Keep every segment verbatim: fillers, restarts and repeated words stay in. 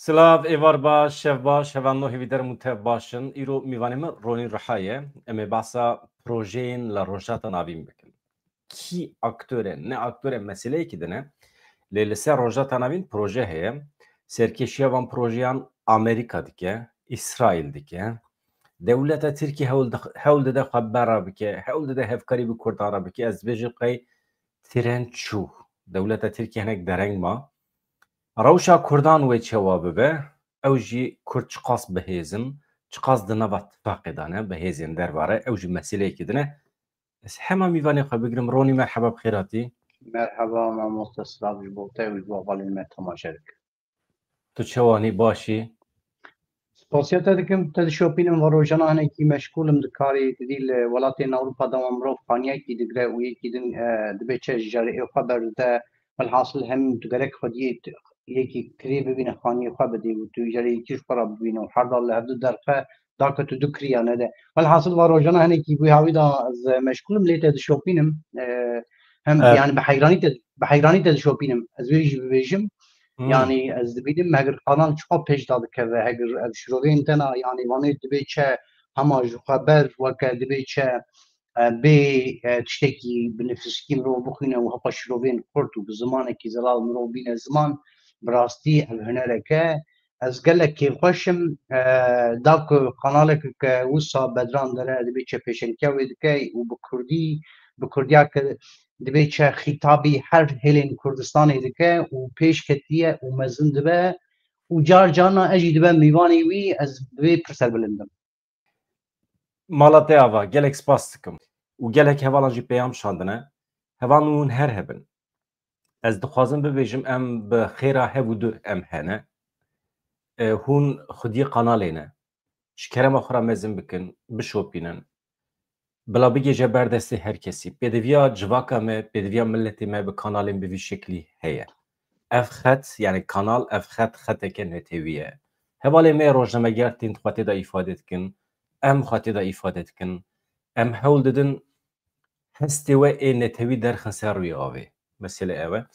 Silav, êvar baş, şev baş, hevalno hêvî derm û tev baş in. Îro mîvanê min Ronî Riha ye. Em ê behsa projeyên li Rojhilata Navîn bikin. Kî aktor e, ne aktor e, meseleyekî din e. Lê li ser Rojhilata Navîn proje heye. Serkêşiya van projeyan Amerîka dike, Îsraîl dike. Dewleta Tirkî hewl di-, hewl dide xwe bera bike, hewl dide hevkarî bi Kurdan re bike. Ez dibêjim qey tren çû. Dewleta Tirkî hinek dereng ma. Rewşa Kurdan wê çawa bibe, ew jî Kurd çiqas bihêz in, çiqas di nava tifaqê de ne, bi hêzên derve re, ew jî meseleyekî din e. Ez hema mîvanê xwe bigirim, Ronî, merheba, bi xêr hatî. Merheba, mamoste, silav ji bo te û ji bo hevalên me temaşe dikin. Tu çawa nî, baş î? Spasiya te dikim, te dişopînim, va rojana hinekî meşgûl im di karê, didî li welatên Ewropa de wan mirov xaniyekî digre û yekî din, e, dibê çi ji carê ê xwe berdide. Welhasil hem tu gerek xwediyê t-, yekî kirê bibîne, xaniyê xwe bidê û tu carê yekî ji xwe re bibîne û her dal li hevdu derxe dake tu du kiriya nede. Welhasil va rojana hinekî bû hawî da ez meşgûl im, lê te dişopînim. E, hem Evet. Yani bi heyranî te, bi heyranî te dişopînim. Ez wê jî bibêjim. Hmm. Yani ez dibînim heger kanal çiqa pêş da dikeve, heger ev şirovên tena, yani vanê dibê çe hema ji xwe ber, weke dibê çe, e, bê, e, tiştekî bi nifîskî mirov bixwîne û heta şirovên xurt û bi zimanekî zelal mirov bîne ziman, bi rastî ev hunereke. Ez gelek kêfxweş im, e, da ku kanaleke ke wisa Bedran Dere dibê çe pêşengtiya wê dike û bi kurdî, bi kurdiya ke dibê çe xîtabî her hêlên Kurdistanê dike û pêş ketiye û mezin dibe û car carna ez jî dibe mîvanê wî, ez bi wê pir serbilind im. Mala te ava, gelek spas dikim. Û gelek hevalan jî peyam şandine. Hevalên hûn her hebin. Ez dixwazim bibêjim, em bi xêra hev û du em hene. E, hûn xwediyê kanalê ne. Ji kerema xwe re mezin bikin, bişopînin. Bila bigêje ber destê her kesî. Pêdiviya civaka me, pêdiviya miletê me bi kanalên bi vî şeklî heye. Ev xet, yani kanal, ev xet, xeteke netewî ye. Hevalê me rojnameger tên xwe tê de îfade dikin, em xwe tê de îfade dikin. Em hewl didin hestê we ê netewî derxin ser rûyê avê. Mesele ew e.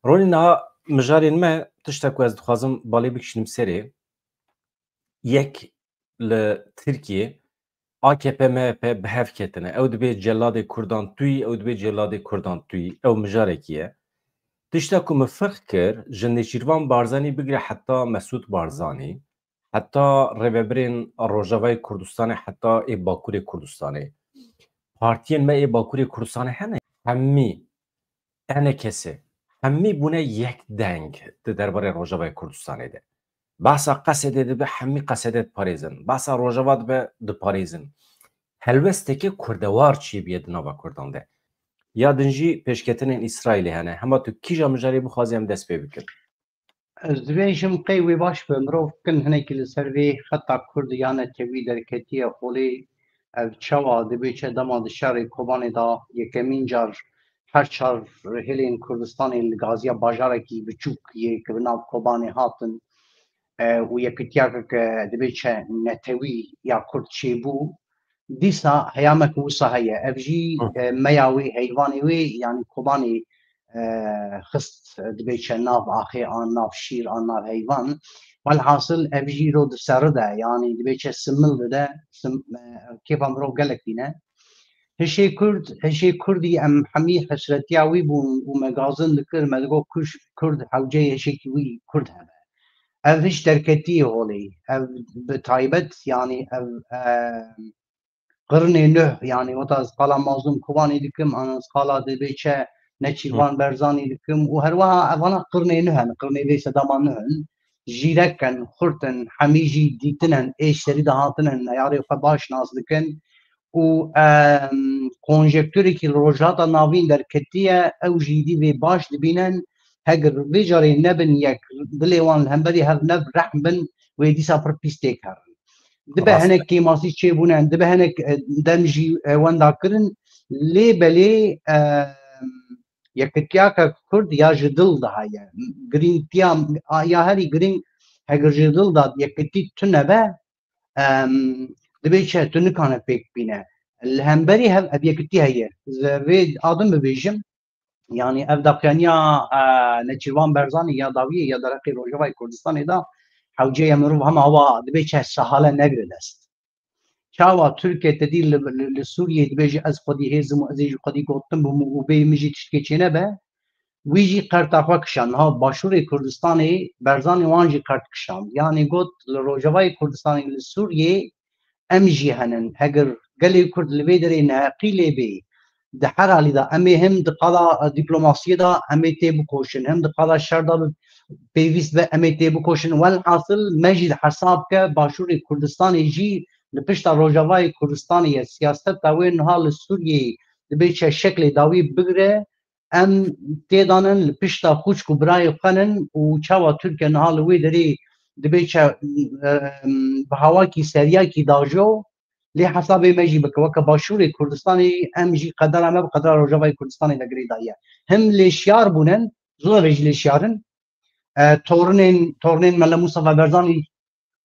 Ronî, niha mijarên me, tişta ku ez dixwazim balê bikişînim serê, yek li Tirkiyê A K P M H P bi hev ketine. Ew dibê celadê Kurdan tuyî, ew dibê celadê Kurdan tuyî. Ew mijarekî ye. Tişta ku min firq kir, ji Nêçîrvan Barzanî bigire heta Mesûd Barzanî, heta rêvebirên Rojavayê Kurdistanê, heta ê Bakurê Kurdistanê. Partiyên me ê Bakurê Kurdistanê hene, hemî, enê kesê, hemî bûne yek deng di derbarê Rojavayê Kurdistanê de. Behsa Qesedê dibe, hemî Qesede diparêzin. Behsa Rojava dibe, diparêzin. Helwesteke kurdewar çêbûye di nava Kurdan de. Ya din jî pêşketinên Îsraîlê hene. Hema tu kîja mijarê bixwazî, em dest pê bikin. Ez dibêjim qey wê baş be, mirov kin hinekî li ser vê xeta Kurd ya netewî derketiye holê. Ev çawa dibê çe dema di şerê Kobanê de yekemîn car her çar hêlên Kurdistanê li gaziya bajarekî biçûk yê ki bi nav Kobanê hatin, e, û yekitiyake ke dibê çe netewî ya Kurd çêbû, dîsa heyameke wisa heye. Ev jî, Hı. e, meya wê, heyvanê wê, yanî Kobanê, e, xist, e, dibê çe nav axê an nav şîr an nav heyvan. Welhasil ev jî îro di serri de, yanî dibê çe simil dide, sim-, e, kêfa mirov gelek tîne. Hişê Kurd, hişê Kurdî em hemî hesretiya wî bûn û me gazin dikir, me digot kuş Kurd hewceyê hişekî wî Kurd hebe. Ev hiş derketiyê holê. Ev bi taybet, yanî ev, e, qirnê nuh, yanî weta ez qala Mazlûm Kobanî dikim, an ez qala dibê çe Neçîrvan Hı. Berzanî dikim û herweha evana qirnê nuh in, qirnê vê sedema nuh in. Jîrek in, xurt in, hemî jî dîtin in, ê ji serî de hatin in, neyarê xwe baş nas dikin. Û, em, konjekturekî li Rojhilata Navîn derketiye, ew jî dî vê baş dibînin. Heger vê carê nebin yek, dilê wan li hemberî hev ne rehm bin, wê dîsa pir pîs têk herin. Dibe Rast. Hinek kêmasî çêbûne, dibe hinek, e, dem jî, e, wenda kirin. Lê belê, e, yekitiyake Kurd ya ji dil de heye. Girîngtiya, a, ya herî girîng, heger ji dil de yekitî tune be, em, dibê çi tu nikane pêk bîne. Li hemberî hev, ev yekitî heye. Ez vê a din bibêjim, yanî ev daxuyaniya, e, Neçîrvan Berzanî ya dawiyê ya derheqê Rojavayê Kurdistanê de Hewce ye mirov hema wa dibê çi sehale negire dest. Çawa Tirkiye te dî li, li, li Sûriyê dibêje ez xwedî hêzim û ez ê ji xwedî gotin bim û bê min jî tiştkê çênebe, wî jî qerta xwe kişand. Niha Başûrê Kurdistanê Berzanî wan jî qert kişand. Yanî got li Rojavayê Kurdistanê li Sûriyê em jî henin. Heger gelê Kurd li vê derê neheqî lê bê, di her halî de em ê him di qala dîplomasiyê de em ê tê bikoşin, him di qala şer de bi pêwîst be em ê tê bikoşin. Welhasil me jî di hesab ke Başûrê Kurdistanê jî li pişta Rojavayê Kurdistanê ye. Siyaseta wê niha li Sûriyeyê dibê çi şeklê dawî bigire, em têdanin li pişta xûçk û birayê xwe nin û çawa Tirkiye niha li wê derê dibê çi, em, bi hawakî seriyakî dajo, lê hesabê me jî bike. Weke Başûrê Kurdistanê em jî qedera me bi qedera Rojavayê Kurdistanê ve girêdayî ye. Him lêşiyar bûnin, zû ve jî lêşiyar in. E, tornên, tornên Mele Mustafa Barzanî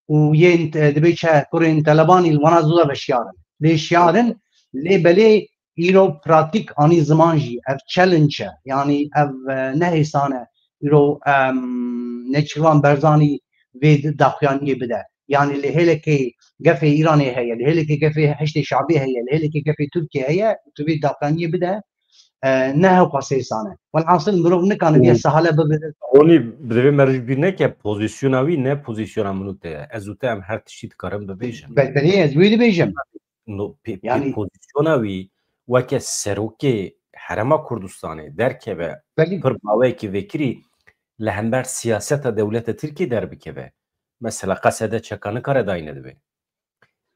û yên, e, dibê çi kurên Telebanî li wana zû ve şiyar in. Lêşiyar in, lê belê îro pratîk anî ziman jî ev challenge e. Yanî ev, e, ne hêsan e. Îro, em, Nêçîrvan Berzanî vê daxuyaniyê bide. Yanî li hêlekê gefê Îranê heye, li hêlekê gefê Heşdê Şabî heye, li hêlekê gefê Tirkiye heye, tu vê daxuyaniyê bide, e, ne hewqas hêsan e. Welhasil mirov nikane vê Û- sehale bibire. Ronî, bi divê me ji bîr neke pozisyona wî ne pozisyona min û te ye. Ez û te em her tiştî dikarin bibêjin. Be-, belê ez wê dibêjim. No, pê, pê Yanî pozisyona wî weke serokê Herêma Kurdistanê derkeve, belê. Pir baweyekî vekirî li hember siyaseta dewleta Tirkiyê derbikeve. Mesela qesede çeka nikare dayîne divê.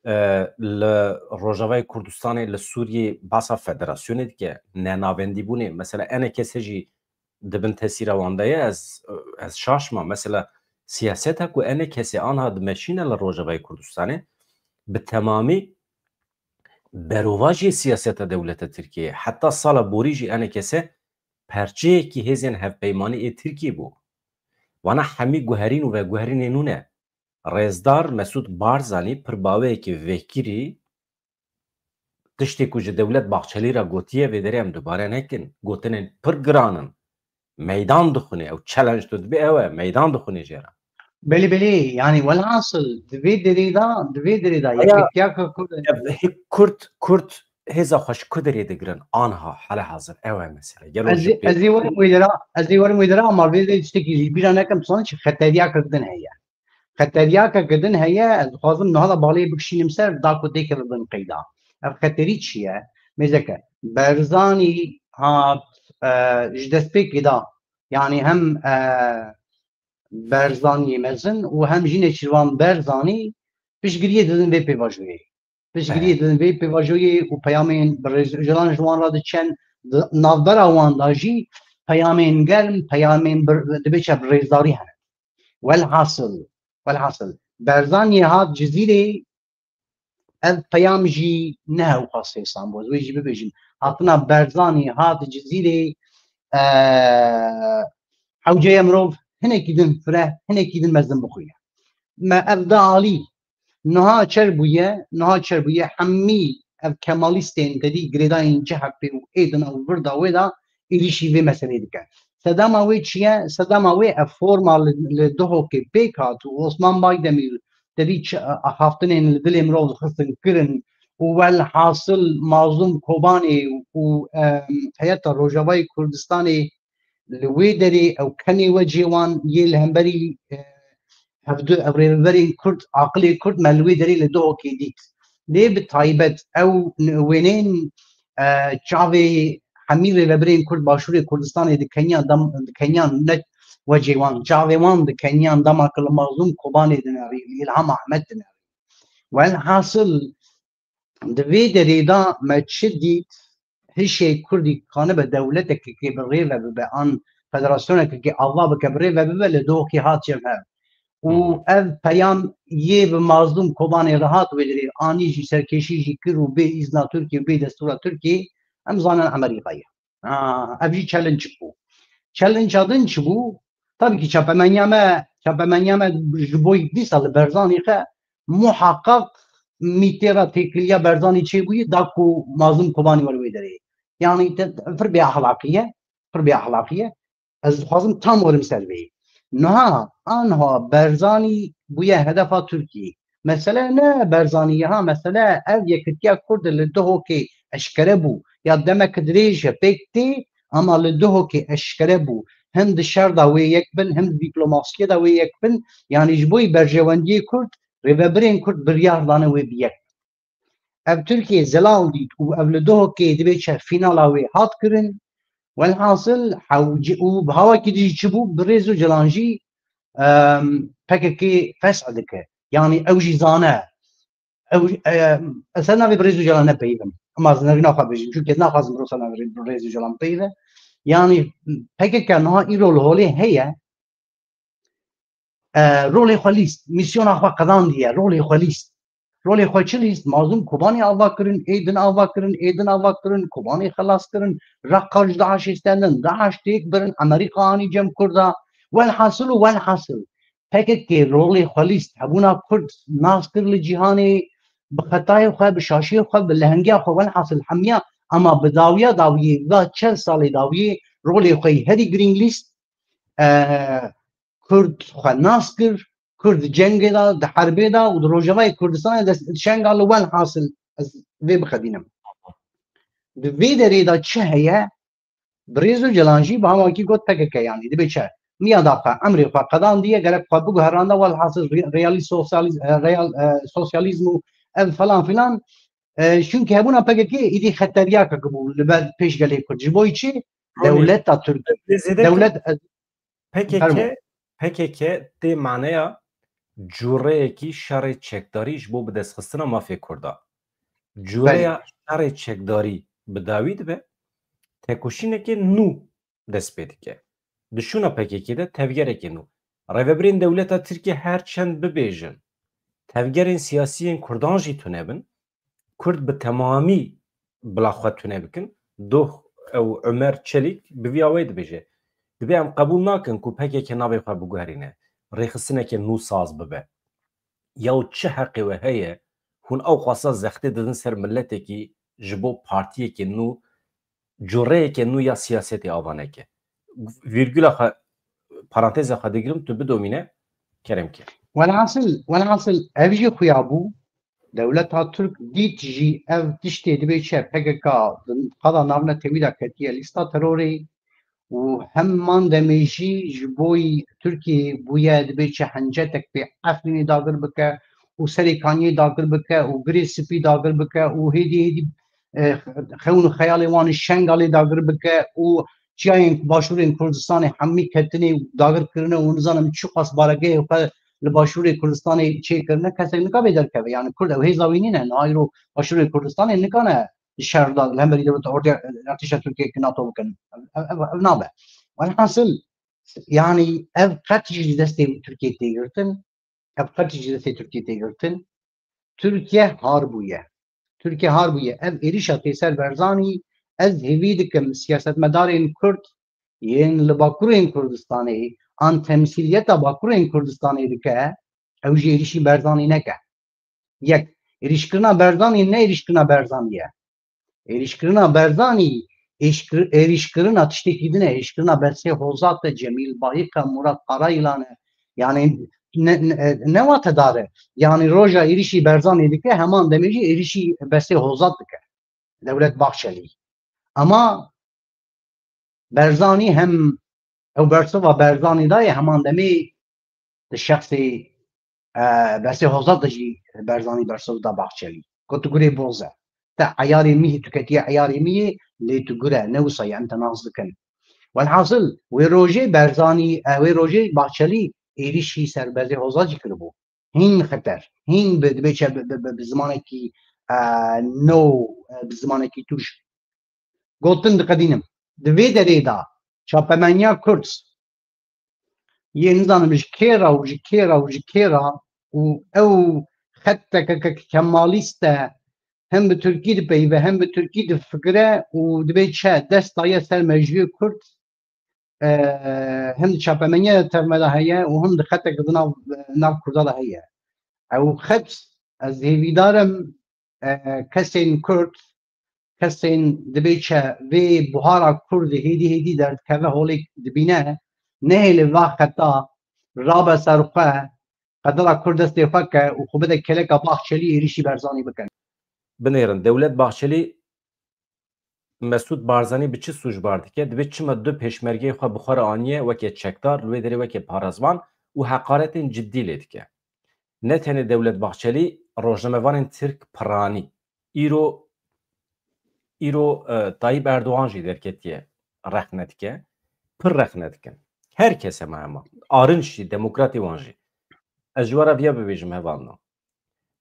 E, li Rojavayê Kurdistanê, li Sûriyê bahsa federasyonê dike, nenavendîbûnê. Mesela enê kesê jî di bin tesîra wan de ye, ez, ez şaş mam. Mesela siyaseta ku enê kesê anha dimeşîne li Rojavayê Kurdistanê, bi temamî berovajê siyaseta dewleta Tirkiyê. Heta sala borî jî enê kese perçeyekî hêzên hevpeymanî ê Tirkiyê bû. Wana hemî guherîn û veguherînê nû ne. Rêzdar Mesûd Barzanî pir baweyekî vekirî tiştê ku ji Dewlet Bahçelî re gotiye, vê derê em dubare nekin. Gotinên pir giran in. Meydan dixwîne, ew challenge tu dibê ew e, meydan dixwîne jê re. Belê, belê, yanî welhasil di vê derê de, di vê derê de Heya, yekîtiyaka Kurd. Ev hê Kurd, Kurd hêza xwe ji ku derê digirin? Anha, hale hazir, ew e mesele. Gelo Ez ji ê, pê- ez ê werim wê dera, ez ê werim wê dera, ama vê derê tiştekî ji bîra nekim, tu zanî çi xeteriyaka din heye. Xeteriyaka din heye, ez dixwazim niha de balê bikişînim ser, da ku têkeve bin qeyda. Ev xeterî çi ye? Mêzeke, Berzanî hat, e, ji destpêkê de, yanî hem, e, Berzaniyê mezin û hem jî Nêçîrvan Berzanî piştgiriyê didin vê pêvajoyê. Piştgiriyê Evet. didin vê pêvajoyê û peyamên bi rêz Ocalan ji wan re diçen, di navbera wan de jî peyamên germ, peyamên bir, dibê çi bi rêzdarî hene. Welhasil, welhasil, Berzaniyê hat Cizîrê, ev peyam jî ne hewqas hêsan bû. Ez wê jî bibêjim. Hatina Berzanî hat Cizîrê, e, hewce ye mirov hinekî din fire, hinekî din mezin bixwîne. Me ev da alî. Niha çer bûye, niha çer bûye, hemî ev kemalîstên tedî girêdayên C H P û ê dina û vir da wê da êrîşî vê meseleyê dike. Sedema wê çi ye? Sedema wê ev forma li, li Duhokê pêk hat û Osman Baydemîr tedî çi, a, haftinên li dilê mirov dixistin kirin û welhasil Mazlûm Kobanê û, em, heyeta Rojavayê Kurdistanê li wê derê ew kenê wecê wan yê li hemberî, e, hevdu ev rêveberên Kurd, aqilê Kurd me li wê derê li Duhokê dît. Lê bi taybet ew wêneyên, e, çavê hemî rêveberên Kurd Başûrê Kurdistanê dikeniyan dam-, dikeniyan ne wecê wan, çavê wan dikeniyan dema ku li Mazlûm Kobanê dinerî, li Îlham Ahmed dinerî. Welhasil, di vê derê de me çi dît, hişê Kurdî kanibe dewletekekê bi rê ve bibe, an federasyonekekê ava bike bi rê ve bibe, li Duhokê hat cem hev. Û Hmm. ev peyam yê bi Mazlûm Kobanê re hat wê derê, anî jî serkêşî jî kir û bê îzna Tirkiyê û bê destûra Tirkiyê, em zanin Emerîka ye. Ha, ev jî challenge bû. Challenge-a din çi bû? Tabii ki çapemeniya me, çapemeniya me ji bo dîsa li Berzanî xe muhaqqaq mîtê re têkiliya Berzanî çêbûyî, da ku Mazlûm Kobanî were wê derê. Yanî te, pir bêexlaqî ye, pir bêexlaqî ye. Ez dixwazim tam werim ser vê. Niha, anha Berzanî bûye hedefa Tirkiyê. Mesele ne Berzanî ye ha, mesele ev yekitiya Kurd li Duhokê eşkere bû. Ya demek dirêj e pêk tê, ama li Duhokê eşkere bû. Him di şer de wê yek bin, him di dîplomasiyê de wê yek bin. Yanî ji bo berjewendiyê Kurd, rêvebirên Kurd biryar dane wê bi yek bin. Ev Tirkiye zelal dît û ev li Duhokê dibê çe fînala wê hat kirin. Welhasil, hew-, û bi hawakî dijî çi bû? Bi Rêzo Celan jî, em, P K K fes'e dike. Yanî ew jî zane. Ew, em, ez ser navê bi Rêzo Celan nepeyivim. Ama ez nerîna xwe bêjim. Çunke naxwazim bi ser navê Rê-, Rêzo Celan peyive. Yanî P K K niha îro li holê heye. E, rolê xwe lîst, mîsyona xwe qedandiye, rolê xwe lîst. Rolê xwe çi lîst? Mazlûm Kobanê ava kirin, ê din ava kirin, ê din ava kirin, Kobanê xelas kirin, Reqa ji DAIŞê stendin, DAIŞ têk birin, Amerîka anî cem Kurda. Welhasil û welhasil, P K K rolê xwe lîst, hebûna Kurd nas kir li cîhanê, bi xetayê xwe, bi şaşiyê xwe, bi lehengiya xwe, welhasil hemiya, ama bi dawiya dawiyê, va çel salê dawiyê rolê xwe yî herî girîng lîst. E, Kurd xwe nas kir, Kurd di cengê de, di herbê de û di Rojavayê Kurdistanê de Şengal li welhasil ez vê bixedînim. Di vê derê de çi heye? Bi Rêzo Celan jî bi hawakî got P K K yanî dibe çi? Miyada xwe, emrê xwe qedandiye, gerek xwe biguheranda, welhasil re-, realîst sosyalîz-, e, real, e, sosyalîzm û ev falan filan. E, çunke hebûna P K K îdî xeteriyakek bû li ber pêşgelê Kurd. Ji bo çi? Dewleta Tirk, dewlet, e, P K K, P K K tê maneya cureyekî şerê çekdarî ji bo bidestxistina mafê Kurda. Cureya şerê çekdarî bi dawî dibe, tekoşîneke nû dest pê dike. Di şûna P K K de tevgerekê nû. Rêvebirên dewleta Tirkiye her çend bibêjin, tevgerên siyasî yên Kurdan jî tune bin, Kurd bi temamî bila xwe tune bikin. Doh ew Umer Çelîk bi vî awayî dibêje, dibê em qebûl nakin ku P K K navê xwe biguherîne, rêxistineke nû saz bibe. Yaw çi heqê we heye, hûn ew xwasa zextê didin ser miletekî ji bo partiyeke nû, cureyeke nû ya siyasetê ava neke. Vîrgula xwe, paranteza xwe digirim, tu bidomîne, kerem ke. Welhasil, welhasil ev jî xuya bû. Dewleta Tirk dît jî ev tiştê dibê çi, P K K di qada navnetewî de ketiye lîsta terorê û heman demê jî ji bo yî Tirkiyê bûye dibê çi hencetek pê Efrînê dagir bike û Serêkaniyê dagir bike û Girê Spî dagir bike û hêdî hêdî, e, xewn û xeyalê wan ê Şengalê dagir bike û çiyayên Başûrên Kurdistanê hemî ketine û dagir kirine û nizanim çiqas baregehê xwe li Başûrê Kurdistanê çêkirine, kesek nika vê derkeve. Yanî Kurd ew hêza wî nîne. Niha îro Başûrê Kurdistanê nikane di şer de li hemberî dewleta ortaya, artêşa Tirkiyê ki NATO bikin. Ev, ev, ev nabe. Welhasil, yanî ev qet jî ji destê Tirkiyê tê girtin. Ev qet jî ji destê Tirkiyê tê girtin. Tirkiye har bûye. Tirkiye har bûye. Ev êrîşa tê ser Berzanî, ez hêvî dikim siyasetmedarên Kurd yên li Bakurên Kurdistanê an temsîliyeta Bakurên Kurdistanê dike, ew jî êrîşî Berzanî neke. Yek, êrîşkirina Berzanî ne êrîşkirina Berzanî ye. Êrîşkirina Berzanî, êşkir-, êrîşkirina tiştekî din e, êrîşkirina Bersê Hozat e, Cemîl Bayik e, Murat Karayılan e. Yanî ne, ne, ne watedar e. Yanî roja êrîşî Berzanî dike, heman demê jî êrîşî Bersê Hozat dike. Dewlet Bahçelî. Ama Berzanî hem ew bersova Berzanî daye, heman demê di şexsê, e, Bersê Hozat de jî Berzanî bersov da Bahçelî. Got tu gurê boz e. Te eyarê mîhê, tu ketiye eyarê mîhê, lê tu gur e, ne wisa ye, em te nas dikin. Welhasil, wê rojê Berzanî, e, wê rojê Bahçelî êrîşî ser Bersê Hozat jî kiribû. Hîn xeter, hîn bi, dibê çi bi, bi, bi, bi zimanekî, e, nû, e, bi zimanekî tûj. Gotin diqedînim. Di vê derê de çapemeniya Kurd yê nizanim ji kê re û ji kê re û ji kê re û ew xeteke ke kemalîst e, hem bi tirkî dipeyive, hem bi tirkî difikire û dibê çi dest daye ser mejiyê Kurd, e, hem di çapemeniya de tevme de heye û hem di xeteke di nav, nav Kurda de heye. Ew xet, ez hêvîdar im, e, kesên Kurd, kesên dibê çi vê buhara Kurd hêdî hêdî derdikeve holê dibîne, nehêle va xeta rabe ser xwe, Qedera Kurd destê xwe ke û xwe bide keleka Bahçelî êrîşî Barzanî bikin. Binêrin, Dewlet Bahçelî Mesûd Barzanî bi çi sûc bar dike? Divê çima du pêşmergeyê xwe bi xwe re aniye weke çekdar, li wê derê weke parêzvan û heqaretên ciddî lê dike? Ne tenê Dewlet Bahçelî, rojnamevanên Tirk piranî. Îro, îro e, Tayyip Erdogan jî derketiye rexne dike. Pir rexne dikin. Her kes hema hema. Arınç jî, demokratê wan jî. Ez ji we re viya bibêjim hevalno.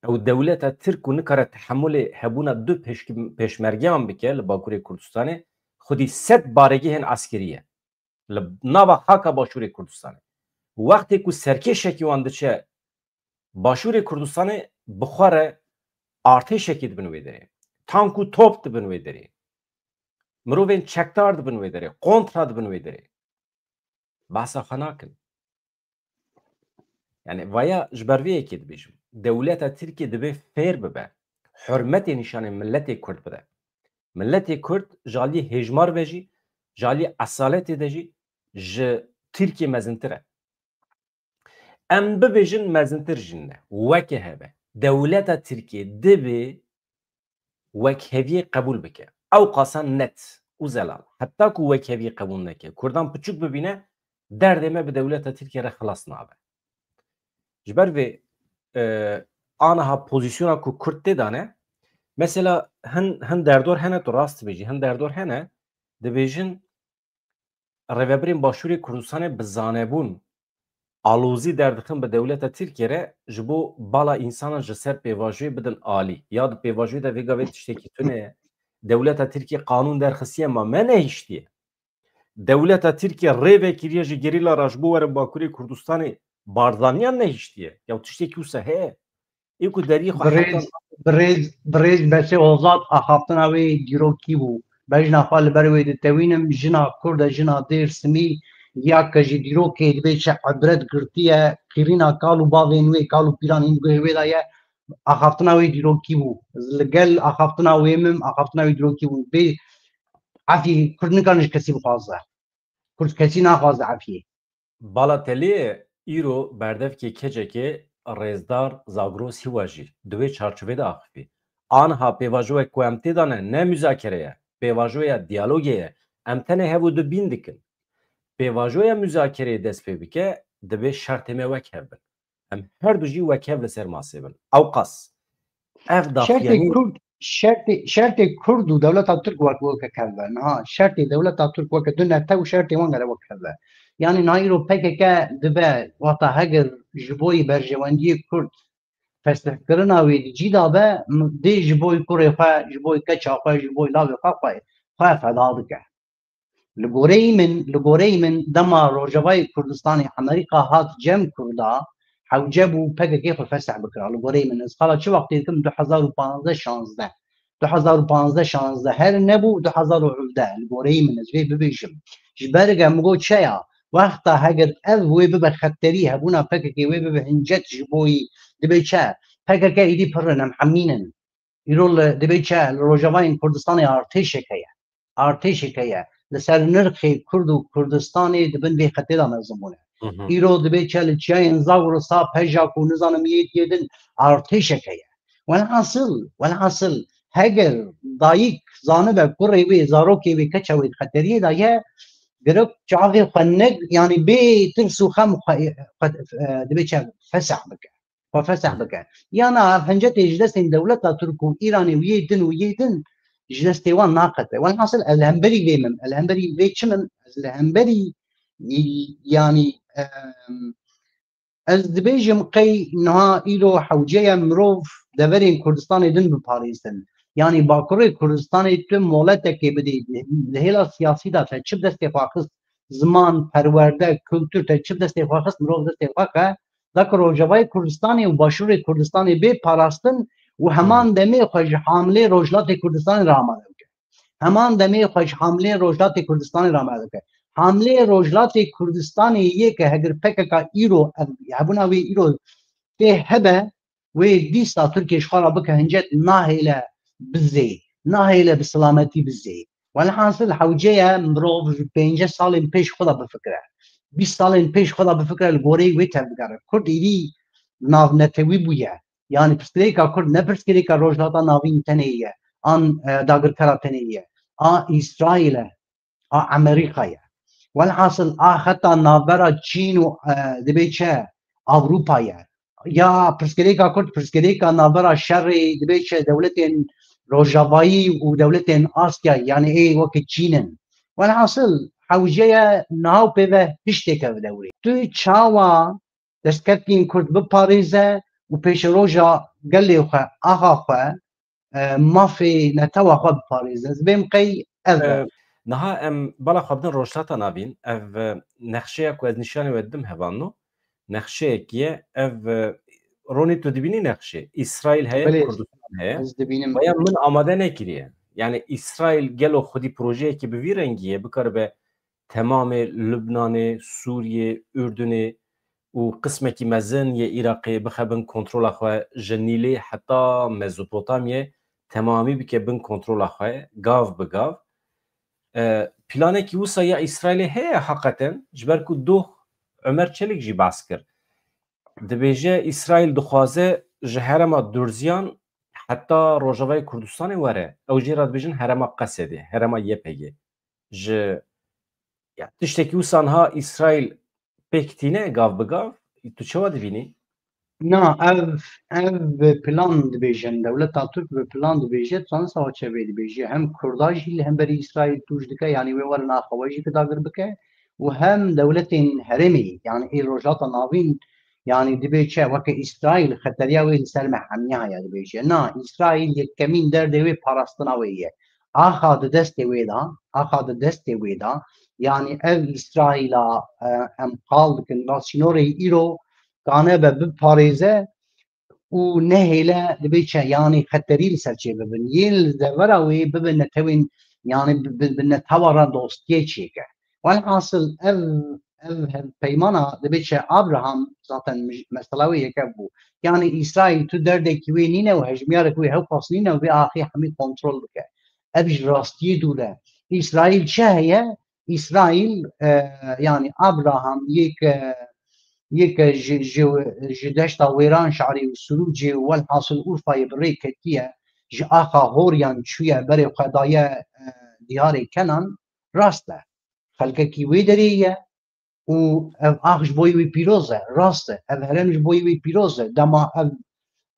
Ew dewleta Tirk ku nikare tehemulê hebûna du pêşki-, pêşmergeyan bike li Bakurê Kurdistanê, xwedî sed baregehên eskerî ye. Li nava xaka Başûrê Kurdistanê. Wextê ku serkêşekî wan diçe Başûrê Kurdistanê, bi xwe re artêşekî dibin wê derê. Tank û top dibin wê derê. Mirovên çekdar dibin wê derê. Kontra dibin wê derê. Behsa xwe nakin. Yani vaya ji ber vê yekê dibêjim. Dewleta Tirkiyê divê fêr bibe. Hurmetê nîşanê miletê Kurd bide. Miletê Kurd ji aliyê hêjmar ve jî, ji aliyê esaletê de jî ji Tirkiyê mezintir e. Em bibêjin mezintir jî ne. Weke heve. Dewleta Tirkiyê divê wekheviyê qebûl bike. Ew qasa net û zelal. Heta ku wekheviyê qebûl neke, Kurdan piçûk bibîne, derdê me bi dewleta Tirkiyê re xilas nabe. Ji ber vê, e, aniha pozîsyona ku Kurd tê de ne, mesela hin, hin derdor hene, tu rast dibêjî, hin derdor hene, dibêjin rêvebirên Başûrê Kurdistanê bi zanebûn alozî derdixin bi dewleta Tirkiyê re, ji bo bala însanan ji ser pêvajoyê bidin alî. Ya di pêvajoyê de vêga vê tiştekî tune ye. Dewleta Tirkiyê qanûn derxistiye, ma me nehiştiye. Dewleta Tirkiyê rê vekiriye ji gerîla re ji bo werin Bakurê Kurdistanê, Barzaniyan nehiştiye. Ya tiştekî wisa heye. Ê ku deriyê xwe Birêz, hetan birêz, birêz Besê Ozad axaftina wê dîrokî bû. Bejna xwe li ber wê ditewînim, jina Kurd e, jina Dêrsimî, ya ke ji dîrokê dibê çi ibret girtiye, qîrîna kal û bavên wê, kal û pîran hîn guhê wê de ye. Axaftina wê dîrokî bû. Li gel axaftina wê min, axaftina wê dîrokî bû. Bê efî, Kurd nikane ji kesî bixwaze. Kurd kesî naxwaze efiyê. Bala telê ye, îro berdevkê keçekê rêzdar Zagros Hiwa jî di wê çarçovê de axifî. Aniha pêvajoyek ku em tê de ne, ne muzakere ye, pêvajoya diyalogê ye. Em tenê hev û du bîn dikin. Pêvajoya muzakereyê dest pê bike, divê şertê me wek hev bin. Em her du jî wek hev li ser masê bin. Ewqas. Ev Şertê daxuyanî Kurd, şertê, şertê Kurd û dewleta Tirk wek, wek hev be. Niha şertê dewleta Tirk weke du nete û şertê wan gere wek hev be. Yanî niha îro P K K dibe, wata heger ji boyî berjewendiyê Kurd fesihkirina wê di cî de be, m-, dê ji boyî kurê xwe, ji boyî keça xwe, ji boyî lavê xwe, xwe, xwe feda bike. Li goreyî min, li goreyî min dema Rojavayê Kurdistanê Amerîka hat cem Kurda, hewce bû P K K xwe fesih bikira. Li goreyî min, ez qala çi wextê dikim, du hezar û panzdeh şanzdeh. Du hezar û panzdeh şanzdeh her nebû, du hezar û hevdeh, li goreyî min, ez vê bibêjim. Ji ber ge min got çi ya, wexta heger ev wê bibe xeterî, hebûna P K K wê bibe hincet ji bo yî, dibê çi? P K K êdî pir in, em hemîn in. Îro li, dibê çi? Li Rojavayên Kurdistanê artêşek heye. Artêşek heye. Li ser nirxê Kurd û Kurdistanê di bin vê xetê de mezin bûne. Hı hı. Îro dibê çi? Li çiyayên Zagrosa, Pejak û nizanim yê yê din artêşek heye. Welhasil, welhasil, heger dayik zanibe kurê wê, zarokê wê, keça wê di xeteriyê de ye, gerek çavê xwe ne, yanî bê tirs û xem xwe, xwe, e, dibê çi? Fesih bike. Xwe fesih bike. Ya na ev hincetê ji destên dewleta Tirk û Îranê û yê din û yê din ji destê wan naqete. Welhasil ez li hemberî vê mim, ez li hemberî vê çi mim, ez li hemberî, yanî, em, ez dibêjim qey niha îro hewce ye mirov deverên Kurdistanê din biparêzin. Yanî Bakurê Kurdistanê tu moletekê bidî, di hêla siyasî de te çi bi destê xwe xist, ziman, perwerde, kultur, te çi bi destê xwe xist, mirov destê xwe xe, da ku Rojavayê Kurdistanê û Başûrê Kurdistanê bê parastin û heman demê xwe ji hamilê Rojhilatê Kurdistanê re amade bike. Heman demê xwe ji hamilê Rojhilatê Kurdistanê re amade bike. Hamilê Rojhilatê Kurdistanê yê ke heger P K K îro, ev hebûna wê îro tê hebe, wê dîsa Tirkiye ji xwe re bike hincet, nahêle bizê, nahêle bi silametî bizê. Welhasil hewce ye mirov ji pêncî salên pêş xwe de bifikire. Bîst salên pêş xwe de bifikire, li goreyê wê tevbigere. Kurd êdî navnetewî bûye. Yanî pirsgirêka Kurd ne pirsgirêka Rojhilata Navîn tenê ye, an e, dagirkera tenê ye. A Îsraîl e, a Amerîka ye. Welhasil a xeta navbera Çîn û e, dibê çi Ewropa ye. Ya pirsgirêka Kurd, pirsgirêka navbera şerê dibê çi dewletên Rojavayî û dewletên Asya, yanî ê wekî Çîn in. Welhasil hewce ye niha û pê ve hiştêke vide wî. Tu çawa destkefkên Kurd biparêze û pêşeroja gelê xwe, axa xwe, e, mafê netewa xwe biparêze. Ez bêm qey ev be. E, niha em bala xwe bidin Rojhilata Navîn, ev, e, nexşeya ku ez nîşanê we didim hevalno, nexşeyekî ye, ev, e, Ronî tu dibînî nexşê? Îsraîl heye, Belê, Kurdistan heye. Ez dibînim. Baya min amade nekiriye. Yani Îsraîl gelo xwedî projeyekî bi vî rengî ye, bikaribe temamê Lubnanê, Sûriyê, Urdunê û qismekî mezin yê Iraqê bixe bin kontrola xwe, ji Nîlê heta Mezopotamyê temamî bike bin kontrola xwe, gav bi gav. E, planekî wisa ya Îsraîlê heye heqeten, ji ber ku doh Ömer Çelik jî behs kir. Dibêje Îsraîl dixwaze ji herêma Durziyan heta Rojavayê Kurdistanê were. Ew jê re dibêjin herêma Qesedê, herêma Y P G. Ji, ya, tiştekî wisa niha Îsraîl pêk tîne gav bi gav, tu çawa dibînî? Na, ev, ev bi plan dibêjin. Dewleta Tirk bi plan dibêje, tu zanî sawa çi vê dibêje. Hem Kurda jî li hemberî Îsraîl tûj dike, yanî wê werin axa we jî dagir bike û hem dewletên herêmê, yanî ê Rojhilata Navîn, yanî dibê çi, weke Îsraîl xeteriya wê li ser me hemiya heye dibêje. Na, Îsraîl yekemîn derdê wê parastina wê ye. Axa di destê wê de, axa di destê wê de, yanî ev Îsraîla, e, em qal dikin, va sînorê îro kane be biparêze û nehêle dibê çi, yanî xeterî li ser çê bibin. Yên li devera wê bibe netewên, yanî bi, bi, bi netewa re dostiyê çêke. Welhasil ev, ev hev-, peymana dibê çi Abraham zaten mij-, mesela wê yeke bû. Yanî Îsraîl tu derdekî wê nîne û hejmiyarek wê hewpas nîne û vê axê hemî kontrol bike. Ev ji rastiyê dûr e. Îsraîl çi heye? Îsraîl, e, yanî Abraham yek, e, yek ji, ji, ji deşta Wêran şarî û Sirûcê û welhasil Urfayê bi rê ketiye, ji axa Horiyan çûye berê xwe daye, e, diyarê Kenan, rast e. Xelkekî wê derê ye û ev ax ji bo wî pîroz e, rast e. Ev herêm ji bo wî pîroz e. Dema ev,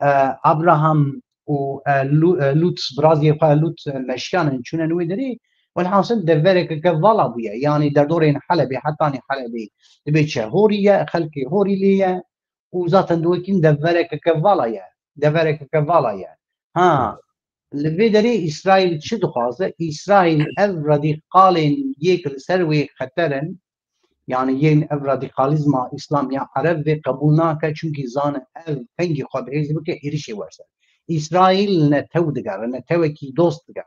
e, Abraham û, e, Lu-, e, Lut, biraziyê xwe Lut, e, meşiyanin çûnen wê derê, welhasil devereke kevala bûye. Yanî derdorên Helebê, hetanî Helebê dibê çi Horî ye, xelkê Horî lê ye û zaten diwekîn devereke kevala ye. Devereke kevala ye. Ha, li vê derê Îsraîl çi dixwaze? Îsraîl ev radîkalên yek li ser wê xeter in, yanî yên ev radîkalîzma Îslam ya Ereb vê qebûl nake, çunkî zane ev pengî xwe bi hêz bike êrişê werse. Îsraîl netew digere, netewekî dost digere.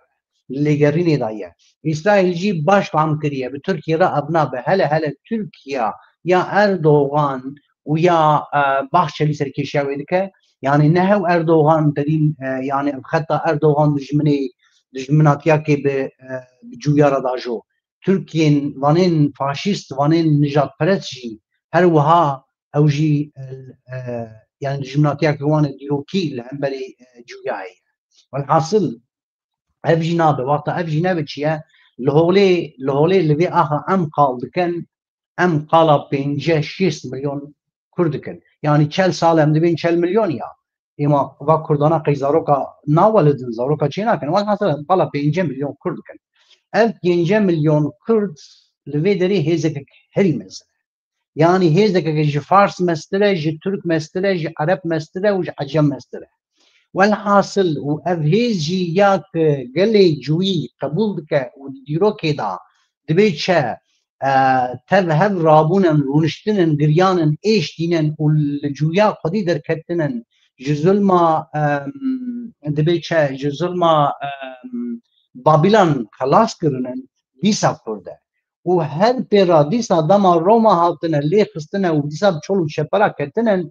Li lêgerînê de ye. Îsraîl jî baş fam kiriye, bi Tirkiye re ev nabe. Hele hele Tirkiye ya Erdogan û ya, e, Bahçelî serkêşiya wê dike. Yanî ne hew Erdogan derîn, e, yanî ev xeta Erdogan dijminê, dijminatiyakê bi, e, bi cûya re dajo. Tirkiyên vanên faşîst, vanên nijadperest jî her wiha ew jî, e, e, yanî dijminatiyakê wan e dîrokî li hemberî, e, cûya heye. Welhasil, ev jî nabe, wexta ev jî nebe çi ye? Li holê, li holê li vê axa em qal dikin, em qala pêncî şêst milyon Kurd dikin. Yanî çel sal em dibên çel milyon ya. Êma va Kurdana qey zaroka nawelidin, zaroka çê nakin. Welhasil em qala pêncî milyon Kurd dikin. Ev pêncî milyon Kurd li vê derê hêzekek herî mezin e. Yanî hêzekek ji Fars mestir e, ji Tirk mestir e, ji Ereb mestir e û ji Ecem mestir e. Welhasil û ev hêz jî ya ku gelê cûyî qebûl dike û di dîrokê de dibê çi, e, tev hev rabûnin, rûniştinin, giryanin, êş dînin û li cûya xwedî derketinin, ji zulma, em, dibê çi, ji zulma, em, Babilan xelas kirinin, dîsa Kurd e. Û her pê re dîsa dema Roma hatine, lê xistine û dîsa bi çol û çepera ketine,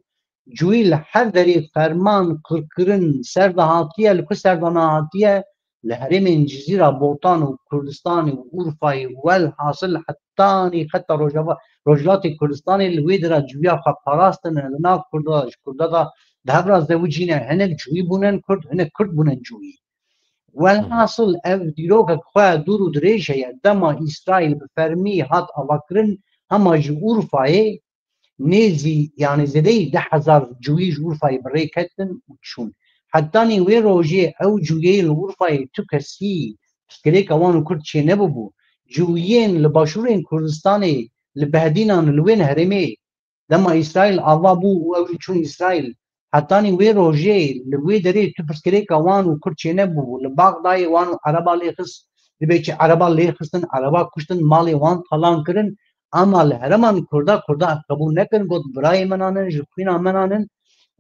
cûyî li her derê ferman qirkirin ser de hatiye, li ku ser de nehatiye, li herêmên Cizîra, Botan û Kurdistanê û Urfayê û welhasil hetanî xeta Rojava, Rojhilatê Kurdistanê li wê dira cuwiya xwe parastin li nav Kurda, ji Kurda da di hev re zewicîne, hinek cuwî bûnen Kurd, hinek Kurd bûnen cuwî. Welhasil ev dîrokek xwe dûr û dirêj heye. Dema Îsraîl bi fermî hat avakirin, hema ji Urfayê nêzî, yanî zêdeyî deh hezar cuwî ji Urfayê bi rê ketin û çûn. Hetanî wê rojê ew cuwiyê li Urfayê tu kesî pirsgirêka wan û Kurd çênebûbû. Cuwiyên li başûrên Kurdistanê, li Behdînan, li wên herêmê, dema Îsraîl ava bû û ew jî çûn Îsraîl, hetanî wê rojê li wê derê tu pirsgirêka wan û Kurd çênebûbû. Li Baxdayê wan û Ereba lê xist, dibê çi Ereba lê xistin, Ereba kuştin, malê wan talan kirin. Ama li herêman Kurda, Kurda ev qebûl nekirin, got, birayê me nan in, ji xwîna me nan in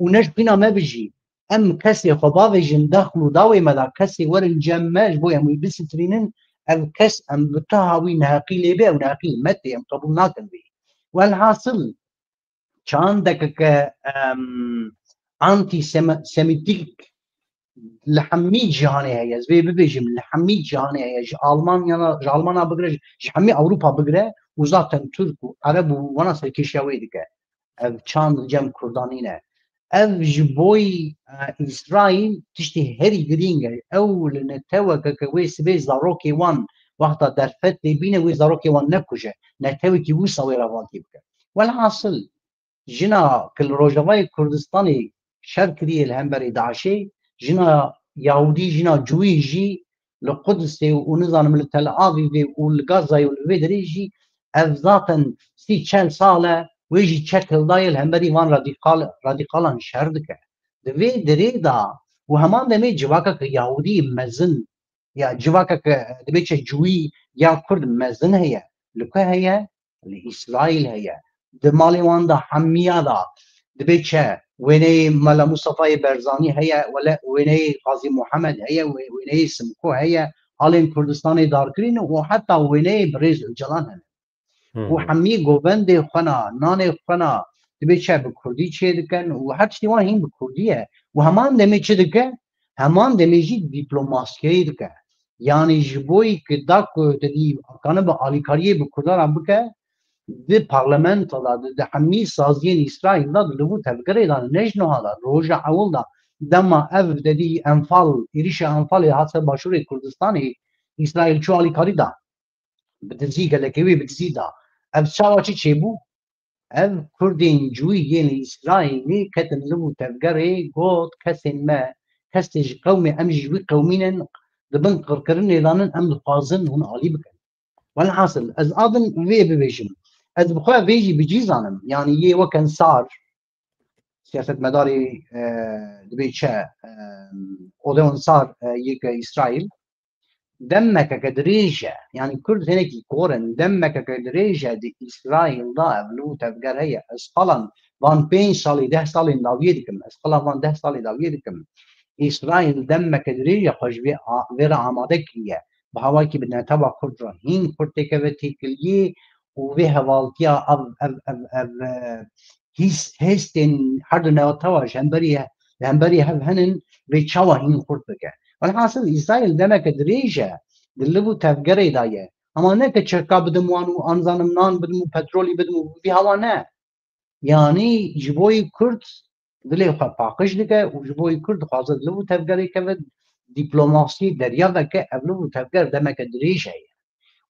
û ne ji xwîna me bi jî. Em kesê xwe bavêjin dexl û dawê me da, kesê werin cem me ji bo em wî bisitirînin, ev kes em bi tu hawî neheqî lê bê, ew neheqî li me tê, em qebûl nakin vê. Welhasil, çandekeke, em, antisemitîk li hemî cîhanê heye. Ez vê bibêjim, li hemî cîhanê heye. Ji Almanya, ji Almana bigire, ji, ji hemî Ewropa bigire û zaten Tirk û Ereb û wana serkêşiya wê dike. Ev çand cem Kurdan nîne. Ev ji boy, e, Îsraîl tiştê herî girîng e. Ew li neteweke ke wê sibê zarokê wan wexta derfet tê bîne, wê zarokê wan nekuje. Netewekî wisa wê revaltî bike. Welhasil, jina ku li Rojavayê Kurdistanê şer kiriye li hemberî DAIŞê, jina Yahûdî, jina Cuwî jî li Qudusê û nizanim li Tel Avîvê û li Gazayê û li vê derê jî ev zaten sî çel sal e, wê jî çek hildaye li hemberî van radîkal, radîkalan şer dike. Di vê derê de û heman demê civakeke Yahûdî mezin, ya civakeke dibê çi Cuwî ya Kurd mezin heye. Li ku heye? Li Îsraîl heye. Di malê wan de hemiya de dibê çi? Wêneyê Mela Mustafayê Berzanî heye, wele wêneyê Qazî Muhammed heye, wê-, wêneyê Simko heye, alên Kurdistanê darkirî ne û heta wêneyê Birêz Ocalan hene. Û hemî govendê xwe na, nanê xwe na, dibê çi bi Kurdî çê dikin û her tiştê wan hîn bi Kurdî ye. Û heman demê çi dike? Heman demê jî dîplomasiyeyê dike. Yanî ji bo yî ki da ku te dî kanibe alîkariyê bi Kurdan re bike, di parlamento de, di, di hemî saziyên Îsraîl de, di li vû tevgerê de, ne ji niha de, roja ewil de, dema ev te dî Enfal, êrîşa Enfalê hat ser başûrê Kurdistanê, Îsraîl çû alîkarî da. Bi dizî, gelekê wê bi dizî da. Ev çawa çi çêbû? Ev Kurdên Cuwî yên li Îsraîlê ketin li vû tevgerê, got, kesên me, kesê ji qewmê, em jî ji wî qewmî ne, di bin qirkirinê de ne, em dixwazin hûn alî bikin. Welhasil, ez a din vê bibêjim. Ez bi xwe vê jî bi cî zanim. Yanî yê wek Ensar, siyasetmedarê, e, dibê çi, e, Odeon Sar, e, yê ke Îsraîl, demekeke dirêj e. Yanî Kurd hinekî kor in. Demekeke dirêj e di Îsraîl de ev li û tevger heye. Ez qala van pênc salî, deh salên dawiyê dikim. Ez qala van deh salê dawiyê dikim. Îsraîl demeke dirêj e xwe ji vê a-, vê re amade kiriye. Bi hawayekî bi netewa Kurd re hîn xurt têkeve têkiliyê û vê hevaltiya ev, ev, ev, ev, e, hîs, hêstên her du netewa ji hemberî, li hemberî hev henin, vê çawa hîn xurt bike. Welhasil, Îsraîl demeke dirêj e, di liv û tevgerê de ye. Ama ne ke çeka bidim wan û an zanim nan bidim û petrolî bidim û vî hawa ne. Yanî ji bo yî Kurd dilê xwe paqij dike û ji bo yî Kurd dixwaze di liv û tevgerê keve, dîplomasî derya veke, ev liv û tevger demeke dirêj heye.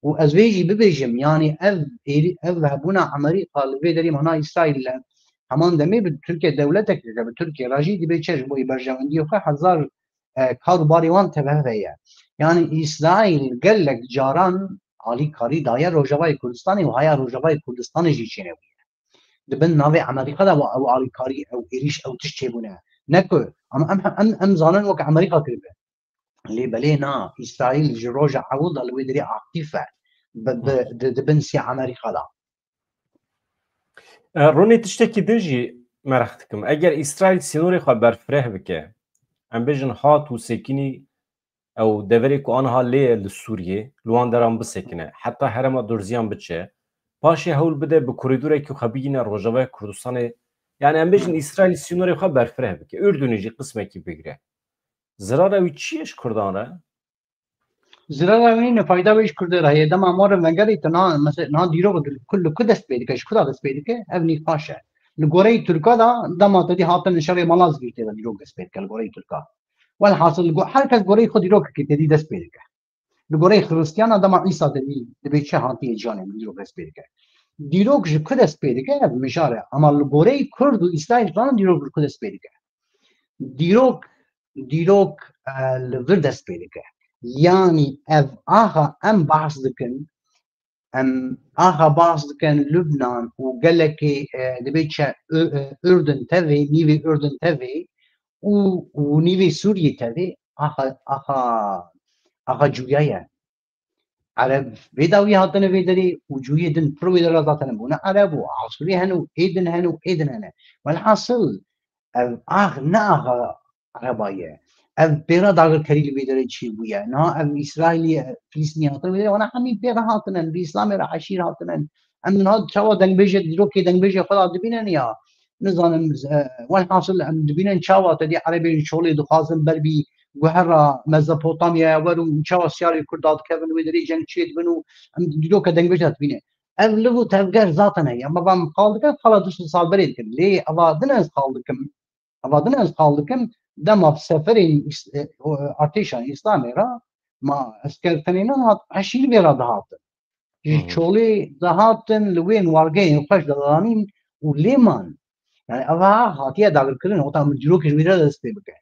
Û ez vê jî bibêjim, yanî ev êrî, ev hebûna Amerîka li vê derê mana Îsraîl li heman demê bi Tirkiye dewletek dike, bi Tirkiye re jî dibê çi ji bo yî berjewendiyê xwe hezar, e, kar û barê wan tevhev heye. Yanî Îsraîl gelek caran alîkarî daye Rojavayê Kurdistanê û haya Rojavayê Kurdistanê jî çênebûye. Di bin navê Amerîka de ew alîkarî, ew êrîş, ew tişt çêbûne. Ne ku em, em, em, em zanin wek Amerîka kiribe. Lê belê na, Îsraîl ji roja ewil de li wê derê aktîf e. Bi, bi, di, di bin sî Amerîka de. E, Ronî, tiştekî din jî meraq dikim. Eger Îsraîl sînorê xwe berfireh bike, em bêjin hat û sekinî ew deverê ku aniha lê ye li Sûriyê, li wan deran bisekine, heta herêma Durziyan biçe, paşê hewl bide bi korîdorekî xwe bigîne Rojavaya Kurdistanê, yani em bêjin Îsraîl sînorê xwe berfireh bike, Urdunê jî qismekî bigire. Zirara wî çi ye ji Kurdan re? Zirara wî ne fayda wê ji Kurdê re heye. Dema morin vengerê te na, mesela, na dîrok li ku, li ku dest pê dike, ji ku da dest pê dike, ev nîqaş e. Li goreyê Tirka da dema te dî hatin şerê Malazgirtê de dîrok dest pê dike, li goreyê Tirka. Welhasil, li go-, her kes goreyê xwe dîrokekê te dî dest pê dike. Li goreyê Xiristiyana dema Îsa te dî dibê çi hatiye ciyanê min dîrok dest pê dike. Dîrok ji ku dest pê dike, ev mijar e. Ama li goreyê Kurd û Îsraîl zan dîrok ji ku dest pê dike. Dîrok, dîrok, e, li vir dest pê dike. Yanî ev axa em bahs dikin, em axa bahs dikin Lubnan û gelekê, e, dibê çi, Ü-, e, Urdun tevê, nîvê Urdun tevê û, û nîvê Sûriyê tevê, axa, axa, axa cuya ye. Ereb vê dawî hatine vê derê û cûyê din pir wê dera zaten bûne Ereb û Asûrî hene û ê din hene û ê din hene. Welhasil ev ax ne axa Ereba ye. Ev pêra dagirkerî li vê derê çêbûye. Niha ev Îsraîlî, Filistînî hatine vê derê, wana hemî pêra hatine, bi Îslamê re heşîr hatine. Em niha çawa dengbêjê, dîrokê dengbêjê xwe da dibînin ya. Nizanim, e, welhasil em dibînin çawa te dî Erebên çolê dixwazin ber bî guhera Mezopotamyaya wer û çawa siyarê Kurd dadikevin wê derê ceng çêdibin û em dîroke dengbêj de dibîne. Ev liv û tevger zaten heye. Em eva em qal dikin, qala du sed sal berê dikin. Lê eva din ez qal dikim. Eva din ez qal dikim. Dema seferên îs-, e, o, artêşa Îslamê re ma esker tenê nehat, eşîr vê re dihatin. Ji Hı hı. çolê dihatin li wê wargehên xweş de danîn û lê man. Yani eva hatiye dagirkirin, wata min dîrokê ji wî re dest pê bike.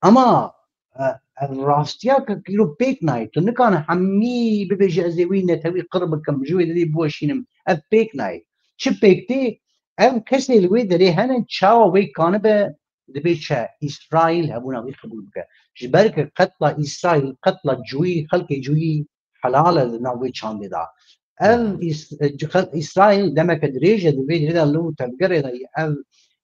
Ama, e, ev rastiya ke îro pêk nayê. Tu nikane hemî bibêje ez ê wî netewî qir bikim, ji wê derê biweşînim. Ev pêk nayê. Çi pêk tê? Ev kesê li wê derê hene çawa wê kanibe dibê çi? Îsraîl hebûna wî qebûl bike. Ji ber ke qetla Îsraîl, qetla cûyî, xelkê cûyî helal e di nav wê çandê de. Ev Hı hı. Îs-, e, Îsraîl demeke dirêj e, di vê derê de li û tevgerê de ye. Ev,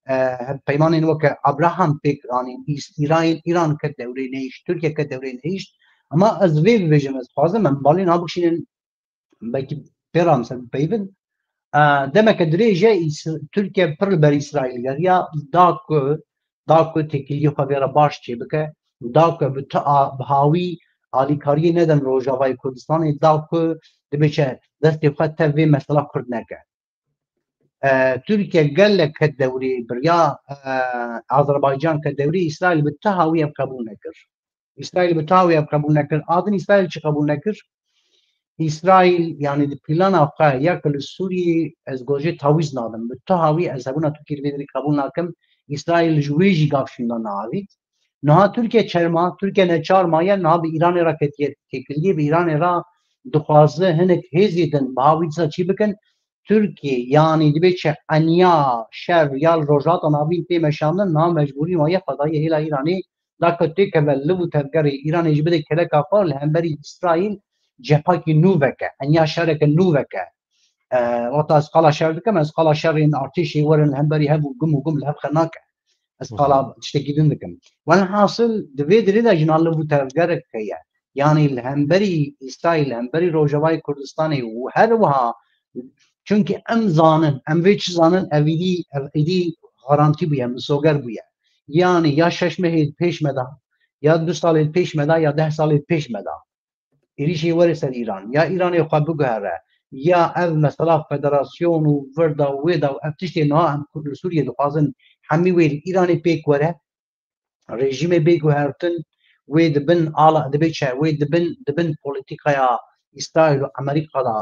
e, hevpeymanên weke Abraham pêk anîn, Îs-, Îran, Îran ket dewrê nehişt, Tirkiye ket dewrê nehişt. Ama ez vê bibêjim, ez dixwazim em balê niha bikişînin, belkî pê re em ser bipeyivin. E, demeke dirêj e, Îs-, Tirkiye pir li ber Îsraîl geriya, da ku, da ku têkiliyê xwe vê re baş çêbike, da ku bi tu a-, bi hawî alîkariyê nedin Rojavayê Kurdistanê, da ku dibê çi destê xwe tev vê mesela Kurd neke. E, Tirkiye gelek ket dewrê biriya, e, Azerbaycan ket dewrê Îsraîl bi tu hawî ev qebûl nekir. Îsraîl bi tu hawî ev qebûl nekir. A din Îsraîl çi qebûl nekir? Îsraîl, yanî di plana xwe ya ku li Sûriyê ez gojê tawîz nadim. Bi tu hawî ez hebûna Tirkiyê li vê derê qebûl nakim. Îsraîl ji wê jî gav şûnda neavît. Niha Tirkiye çerma, Tirkiye neçar maye, niha bi Îranê re ketiye têkiliyê, bi Îranê re dixwaze hinek hêzê din bi hawî dîsa çî bikin. Tirkiye, yanî dibê çi eniya şer ya li Rojhilata Navîn tê meşandin, niha mecbûrî maye xwedayê hêla Îranê da ku têkeve liv û tevgerê Îranê jî bide keleka xwe li hemberî Îsraîl cephakî nû veke, eniya şereke nû veke. E, wata ez qala şer dikim, ez qala şerên artêşê werin li hemberî hev û gum û gum li hev xe nake. Ez Hı hı. qala tiştekî din dikim. Welhasil di vê derê de jina liv û tevgerek heye. Yanî li hemberî Îsraîl, li hemberî Rojavayê Kurdistanê û her wiha, çunkî em zanin, em vê çi zanin, ev êdî, ev êdî garantî bûye, misoger bûye. Yanî ya şeş mehê pêş me da, ya du salê pêş me da, ya deh salê pêş me da. Êrîşê were ser Îran. Ya Îranê xwe biguhere, ya ev mesela federasyon û vir da û wê da û ev tiştê niha em Kurd li Sûriyê dixwazin hemî wê li Îranê pêk were, rejîmê bê guhertin, wê di bin ala, dibê çi, wê di bin, di bin polîtîkaya Îsraîl û Amerîka de,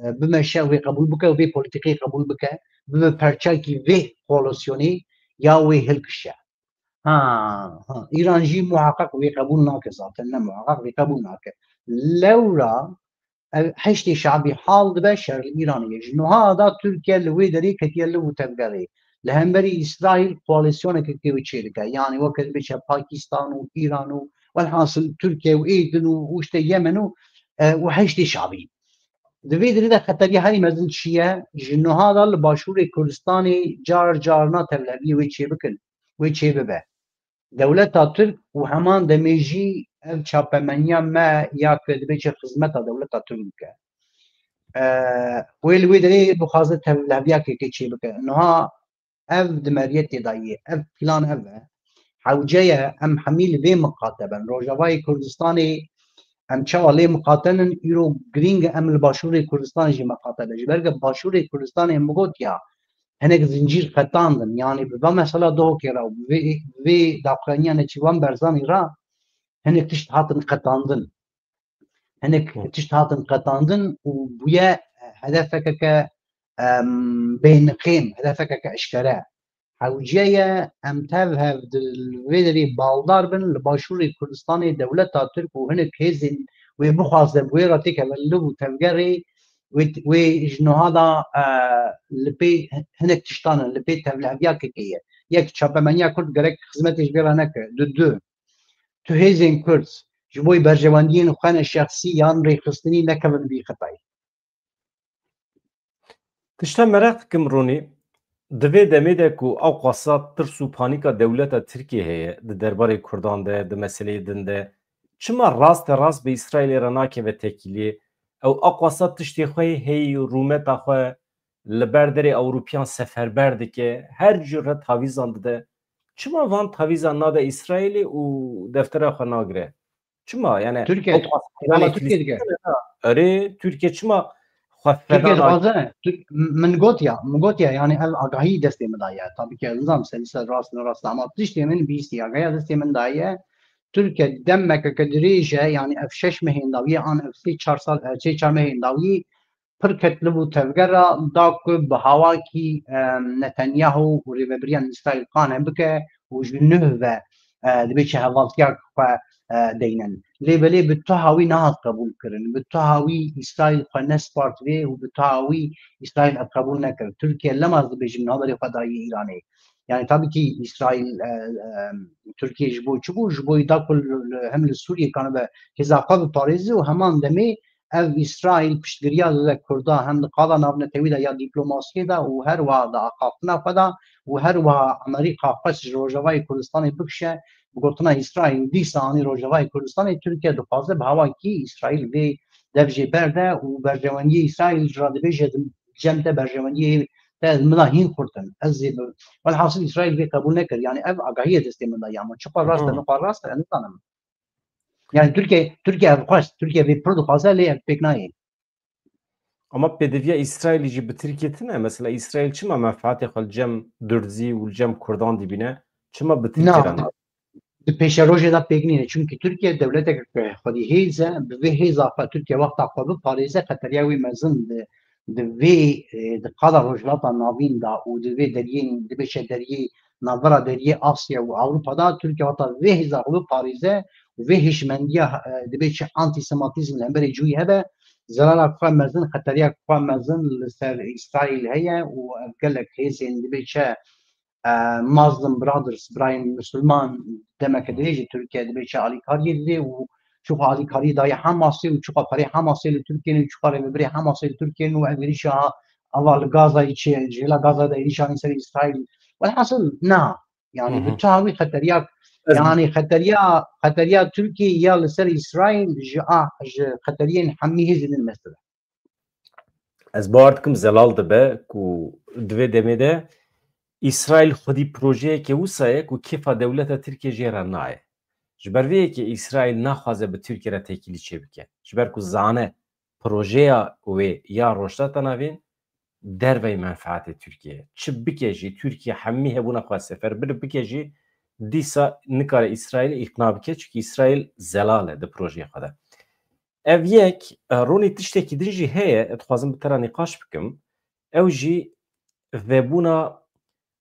e, bimeşe, wê qebûl bike û vê polîtîkayê qebûl bike, bibe perçakî vê koalîsyonê ya wê hilkişe. Ha, ha, Îran jî muheqeq wê qebûl nake zaten, ne muheqeq wê qebûl nake. Lewra ev heştê şabî hal dibe şer li Îranê ye. Ji niha da Tirkiye li wê derê ketiye liv û tevgerê. Li hemberî Îsraîl koalîsyoneke kê wê çêdike. Yanî weke dibê çi Pakistan û Îran û welhasil Tirkiye û ê din û, û işte Yemen û, e, û heştê şabî. Di vê derê de xeteriya herî mezin çi ye? Ji niha da li Başûrê Kurdistanê car car na tevleheviyê wê çêbikin, wê çêbibe. Dewleta Tirk û heman demê jî ev çapemeniya me ya ku dibê çi xizmeta dewleta Tirk bike. E, wê li wê derê bixwaze tevleheviyakê kê çêbike. Niha ev di meriyetê de ye, ev plan ev e. Hewce ye em hemî li vê miqate bin. Rojavayê Kurdistanê Em çawa lê miqate nin, îro girîng e em li Başûrê Kurdistanê jî miqate be. Ji ber ku Başûrê Kurdistanê min gotiya, hinek zincîr qetandin. Yanî bi va mesela Duhokê re û bi vê, vê daxuyaniya Neçîrvan Barzanî re hinek tişt hatin qetandin. Hinek Hı. tişt hatin qetandin û bûye hedefeke ke, em, bêniqên, hedefeke ke eşkere. Hewce ye em tev hev di vê derê baldar bin, li Başûrê Kurdistanê dewleta Tirk û hinek hêzên wê bixwaze bi wê re têkeve li û tevgerê wê, wê ji niha da, e, li pê hinek tiştan in, li pê tevliheviyakekê ye. Yek, çapemeniya Kurd gerek xizmetê ji vê re neke. Du, du, tu hêzên Kurd ji bo berjewendiyên xwe ne şexsî yan rêxistinî nekevin vî xetayî. Tişta meraq dikim Ronî, di vê demê de ku ew qasa tirs û panîka dewleta Tirkiyê heye di derbarê Kurdan de, di meseleyê din de, çima raste rast bi Îsraîlê re nakeve tekîliyê? Ew ew qasa tiştê xwe heyî rûmeta xwe li ber derê Ewropiyan seferber dike, her cure tavîzan dide. Çima van tavîzan nade Îsraîlê û deftera xwe nagire? Çima? Yani Türkiye, ew qas ama Türkiye dike. Erê, Türkiye çima xwe Türkiye feda nake? Dixwaze, Türk-, min got ya, min got ya, yani ev agahî destê min daye. Tabii ki ez nizam se lise rast ne rast ama tiştê min bîstî agahiya destê min daye. Türkiye demeke ke dirêj e, yani ev şeş mehên dawiyê an ev sê çar sal, e, sê çar mehên dawiyê pir ket li bo tevgera da ku bi hawakî, em, Netanyahu û rêvebiriyan Îsraîl qane bike û ji nuh ve, e, dibê çi hevaltiya xwe, e, deynin. Lê belê bi tu hawî nehat qebûl kirin. Bi tu hawî Îsraîl xwe nespart vê û bi tu hawî Îsraîl ev qebûl nekir. Tirkiye lema ez dibêjim navberê xwe dayî Îranê. Yani tabii ki Îsraîl, e, e, Tirkiye ji bo çi bû? Ji bo da ku li, li, hem li Sûriyê kanibe hêza xwe biparêze û heman demê ev Îsraîl piştgiriya dide Kurda hem di qada navnetewî de ya dîplomasiyê de û her wiha di axaftina xwe de û her wiha Amerîka xwest ji Rojavayê Kurdistanê bikişe, bi gotina Îsraîl dîsa anî Rojavayê Kurdistanê, Tirkiye dixwaze bi hawakî Îsraîl vê dev jê berde û berjewendiyê Îsraîl ji re dibêje cem te berjewendiyê te min da hîn xurt in. Ez ê bi-, welhasil Îsraîl vê qebûl nekir. Yani ev agahiyê destê min de ye ama çiqas rast e, Hı. niqas rast e, ez nizanim. Yani Türkiye, Türkiye ev xwest, Türkiye vê pir dixwaze lê ev pêk nayê. Ama pêdiviya Îsraîlî jî bi Tirkiye tune. Mesela Îsraîl çima menfaatê xwe li cem Durzî û li cem Kurdan dibîne? Çima bi Tirkiye Na, re ne? Di pêşerojê de pêk nîne. Çimkî Tirkiye dewleteke xwedî hêz e, bi vê hêza xwe Tirkiye wexta xwe biparêze, xeteriya wî mezin di, di vê, e, di qada Rojhilata Navîn de û di vê deriyê, dibê çi deriyê navbera deriyê Asya û Ewropa de Tirkiye wexta vê hêza xwe biparêze û vê hişmendiya, e, dibê çi antîsematîzm li hemberî cûyî hebe, zerara xwe mezin, xeteriya xwe mezin li ser Îsraîl heye û ev gelek hêzên dibê çi, e, Muslim Brothers, birayên Musulman demeke dirêj ji Tirkiye dibê çi alîkariyê didê û çiqa alîkariyê daye Hamasê û çiqa perê Hamasê li Tirkiye û çiqa rêvebirê Hamasê li Tirkiye û ev êrîşa ava li Gazayê çi, ji hêla Gaza de êrîşanê ser Îsraîl. Welhasil na. Yani Hı hı. bi çawa wî xeteriya, Ez yani xeteriya, xeteriya Tirkiye ya li ser Îsraîl ji a, ji xeteriyên hemî hêzên din mestir e. Ez bawer dikim zelal dibe ku di vê demê de Îsraîl xwedî projeyeke wisa ye ku kêfa dewleta Tirkiye jê re nayê. Ji ber vê yekê Îsraîl naxwaze bi Tirkiye re têkilî çêbike. Ji ber ku zane projeya wê ya Rojhilata Navîn derveyî menfaatê Tirkiye ye. Çi bike jî, Tirkiye hemî hebûna xwe seferber bike jî, dîsa nikare Îsraîlê îqna bike, çimkî Îsraîl zelal e di projeyê xwe de. Ev yek, e, Ronî, tiştekî din jî heye, ez dixwazim bi te re nîqaş bikim. Ew jî vebûna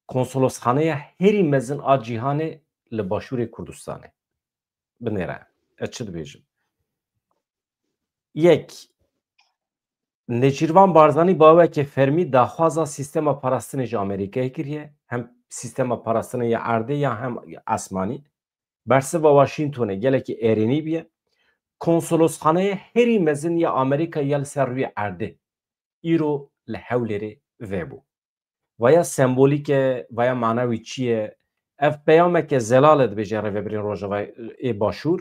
konsolosxaneya herî mezin a cîhanê li Başûrê Kurdistanê. Binêre, ez çi dibêjim? Yek, Nêçîrvan Barzanî bi aweke fermî daxwaza sîstema parastinê ji Amerîkayê kiriye, hem sîstema parastinê ya erdê ya hem esmanî. Bersiva Washingtonê gelekî erênî bûye. Konsolosxaneya herî mezin ya Amerîka ya li ser rûyê erdê îro li Hewlêrê vebû. Vaya sembolîk e, vaya manawî çi ye? Ev peyameke zelal e, dibêje rêvebirên Rojavayê Başûr,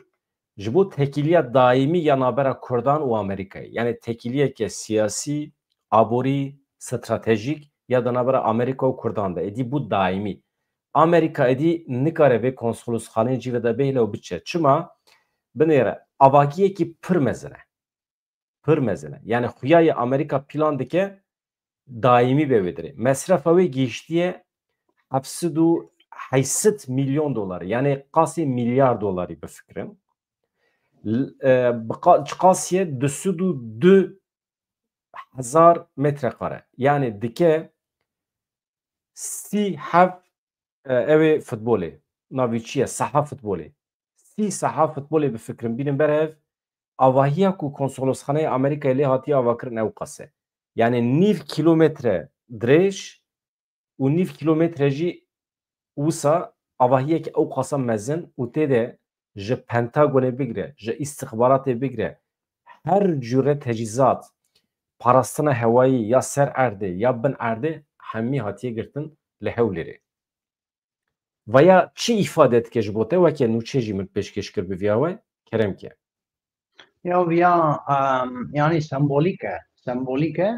ji bo tekîliya daîmî ya navbera Kurdan û Amerîkayê. Yani tekîliyeke siyasî, aborî, stratejîk ya di navbera Amerîka û Kurdan de. Êdî bû daîmî. Amerîka êdî nikare vê konsolosxaneyê cî ve de bihêle û biçe. Çima? Binêre, avahiyekî pir mezin e. Pir mezin e. Yani xuya ye Amerîka plan dike daîmî be wê dirê. Mesrefa wê gihiştiye heft sed û heyşt milyon dolarî. Yani qasê milyar dolarî bifikirin. L-, e, bi qa-, çiqas ye du sed û du hezar metrekare. Yani dike sî heft, e, ew ê futbolê. Navî çi ye? Saha futbolê. Sî saha futbolê bifikirin. Bînin ber hev, avahiya ku konsolosxaneya Amerîkayê lê hatiye avakirin ew qas e. Yani nîv kilometre dirêj û nîv kilometre jî wisa avahiyeke ew qasa mezin û tê de ji Pentagonê bigire, ji îstixbaratê bigire, her cure tecîzat, parastina hewayî ya ser erdê ya bin erdê hemî hatiye girtin li Hewlêrê. Vaya çi îfade dike ji bo te, weke nûçe jî min pêşkêş kir bi viya we, kerem ke. Ya viya, em, yani sembolîk e, sembolîk e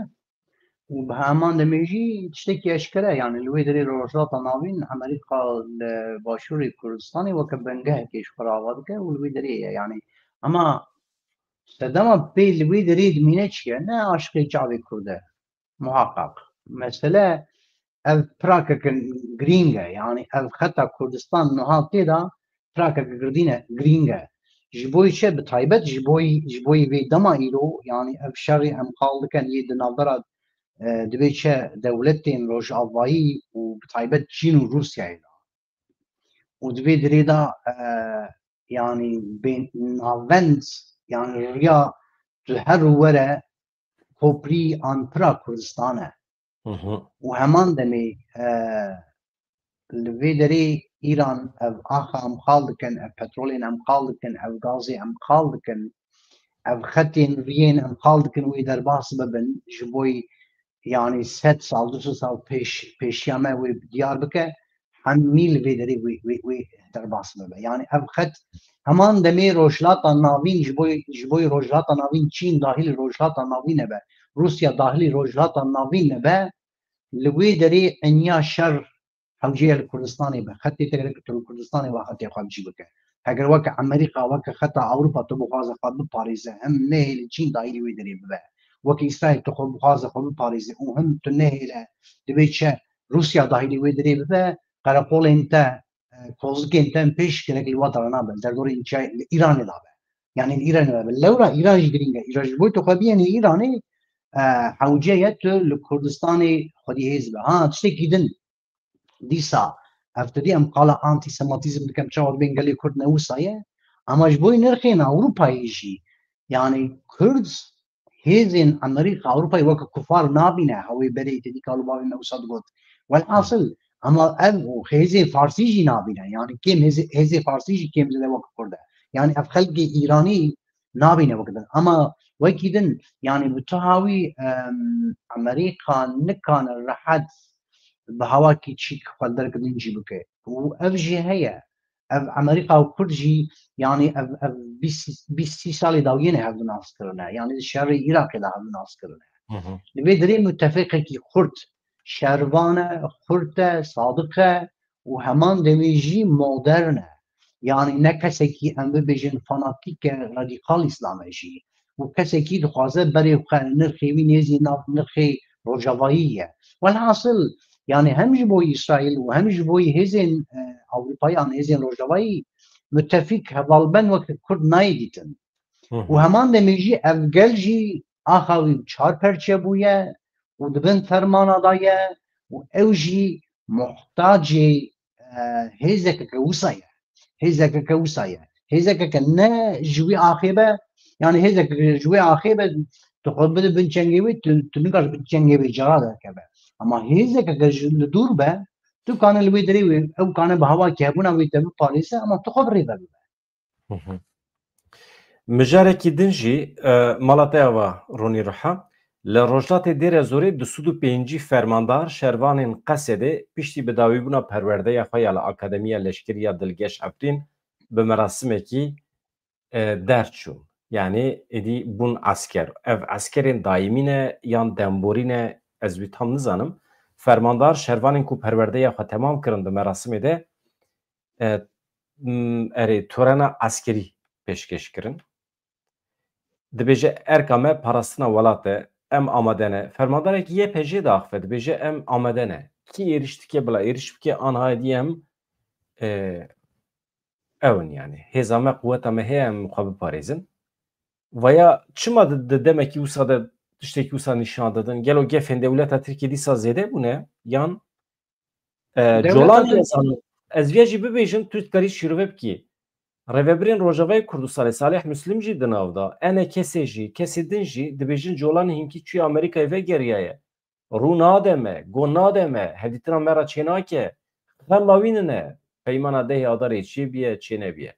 û bi heman demê jî tiştekî eşkere, yani li wê derê Rojhilata Navîn, Amerîka li Başûrê Kurdistanê weke bingehekê ji xwe re ava dike û li wê derê ye, yani. Ama sedema pê li wê derê dimîne çi ye? Ne aşiqê çavê Kurd e. Muhaqqaq. Mesele ev pirakeke girîng e. Yani ev xeta Kurdistan niha tê de pirakeke girdîne, girîng e. Ji bo çi? Bi taybet ji bo, ji bo vê dema îro, yani ev şerê em qal dikin yê di navbera, e, dibê çi dewletên rojavayî û bi taybet Çîn û Rûsyayê de. Û di vê dirê de, e, yani bê navend, yani riya tu her were koprî an pira Kurdistan e. Hı hı. Û heman demê, e, li vê derê Îran ev axa em qal dikin, ev petrolên em qal dikin, ev gazê em qal dikin, ev xetên riyên em qal dikin wê derbas bibin, ji bo, yani sed sal, du sed sal pêş, pêşiya me wê diyar bike, hemî li vê derê wê, wê, wê derbas bibe. Yani ev xet heman demê Rojhilata Navîn ji bo, ji bo Rojhilata Navîn, Çîn dahilî Rojhilata Navîn nebe, Rûsya dahilî Rojhilata Navîn nebe, li wê derê enya şer hewce ye li Kurdistanê be. Xetê te gerek tu li Kurdistanê ve xetê xwe bi cî bike. Heger weke Amerîka, weke xeta Ewropa tu bixwaze xwe biparêze, hem nehêle Çîn dahilî wê derê bibe. Weke Îsraîl tu xwe bixwaze xwe biparêze û hem tu nehêle dibê çi Rûsya dahilî wê derê bibe, qereqolên te, e, kozikên te pêş gerek li wa dara nabe, li derdorên çi li Îranê de be. Yani li Îranê de be. Lewra Îran jî girîng e. Îran ji bo tu xwe biyênî Îranê, e, hewce ye tu li Kurdistanê xwedî hêz be. Ha, tiştekî din. Dîsa, ev tu dî em qala antisemitîzm dikim, çawa dibên gelê Kurd ne wisa ye? Ama ji bo nirxên Ewropayê jî, yani Kurd hêzên Amerîka, Ewropayê weke kufar nabîne, hewê berê tê dî kal û bavê me wisa digot. Welhasil, ama ev û hêzê Farsî jî nabîne. Yani kêm hêzê, hêzê Farsî jî kêm zêde weke Kurd e. Yani ev xelkê Îranî nabîne weke din. Ama wekî din, yani bi tu hawî, em, Amerîka nikane rehet bi hawakî çîk xwe li derek din cî bike. Û ev jî heye. Ev Amerîka û Kurd jî, yani ev, ev bîst, bîst sî salê dawiyê ne hevdu nas kirine. Yani di şerê Iraqê de hevdu nas kirine. Hı hı. Li vê derê mutefeqekî xurt, şervan e, xurt e, sadiq e û heman demê jî modern e. Yani ne kesekî em bibêjin fanatîk e, radîkal Îslam e jî. Û kesekî dixwaze berê xwe, nirxê wî nêzî nav nirxê Rojavayî ye. Welhasil, yani hem ji bo Îsraîl û hem ji bo hêzên, e, Ewropayan, hêzên Rojavayî mutefîk hevalben weke Kurd nayê dîtin. Hı hı. Û heman demê jî ev gel jî axa wî çar perçe bûye û di bin fermana de ye û ew jî muhtacê, e, hêzekeke wisa ye. Hêzekeke wisa ye. Hêzekeke ne ji wî axê be, yani hêzekeke ji wê axê be, tu xwe bide bin çengê wê, tu, tu nikare bin çengê wê cara derkeve. Ama hêzekeke ji li dûr be, tu kane li wê derê wê, ew kane bi hawakî hebûna wê te biparêze, ama tu xwe bi rê ve bibe. Hı hı. Mijarekî din jî, e, mala te ava Ronî Riha, li Rojhilatê Dêrezorê du sed û pêncî fermandar şervanên Qesedê piştî bidawîbûna perwerdeya xwe ya li Akademiya Leşkerî ya Dilgeş Efrîn bi merasimekî, e, derçûn. Yanî êdî bûn esker. Ev eskerên daîmî ne yan demborî ne, ez wî tam nizanim. Fermandar şervanên ku perwerdeya xwe temam kirin di merasimê de, e, m, erê, torena eskerî pêşkêş kirin. Dibêje, erka me parastina welat e, em amade ne. Fermandarekî Y P G diaxife, dibêje, em amade ne. Kî êrîş dike, bila êrîş bike, anha dî em, e, ew in yani. Hêza me, quweta me heye, em xwe biparêzin. Vaya çima di, di demekî wisa de tiştekî wisa nîşan didin? Gelo gefên dewleta Tirkiyê dîsa zêde bûne? Yan, e, Dewleta colan Tirk- hêzan, ez viya jî bibêjim, tu dikarî şîrove bikî. Rêvebirên Rojavayê Kurdistanê, Salih Muslim jî di nav da. Ene kesê jî, kesê din jî dibêjin colanê hinkî çûye Amerîkayê vegeriyaye. Rû nade me, go nade me, hevdîtina me re çênake. Xema wî nine, peymana dehê Adarê çê biye, çê nebiye.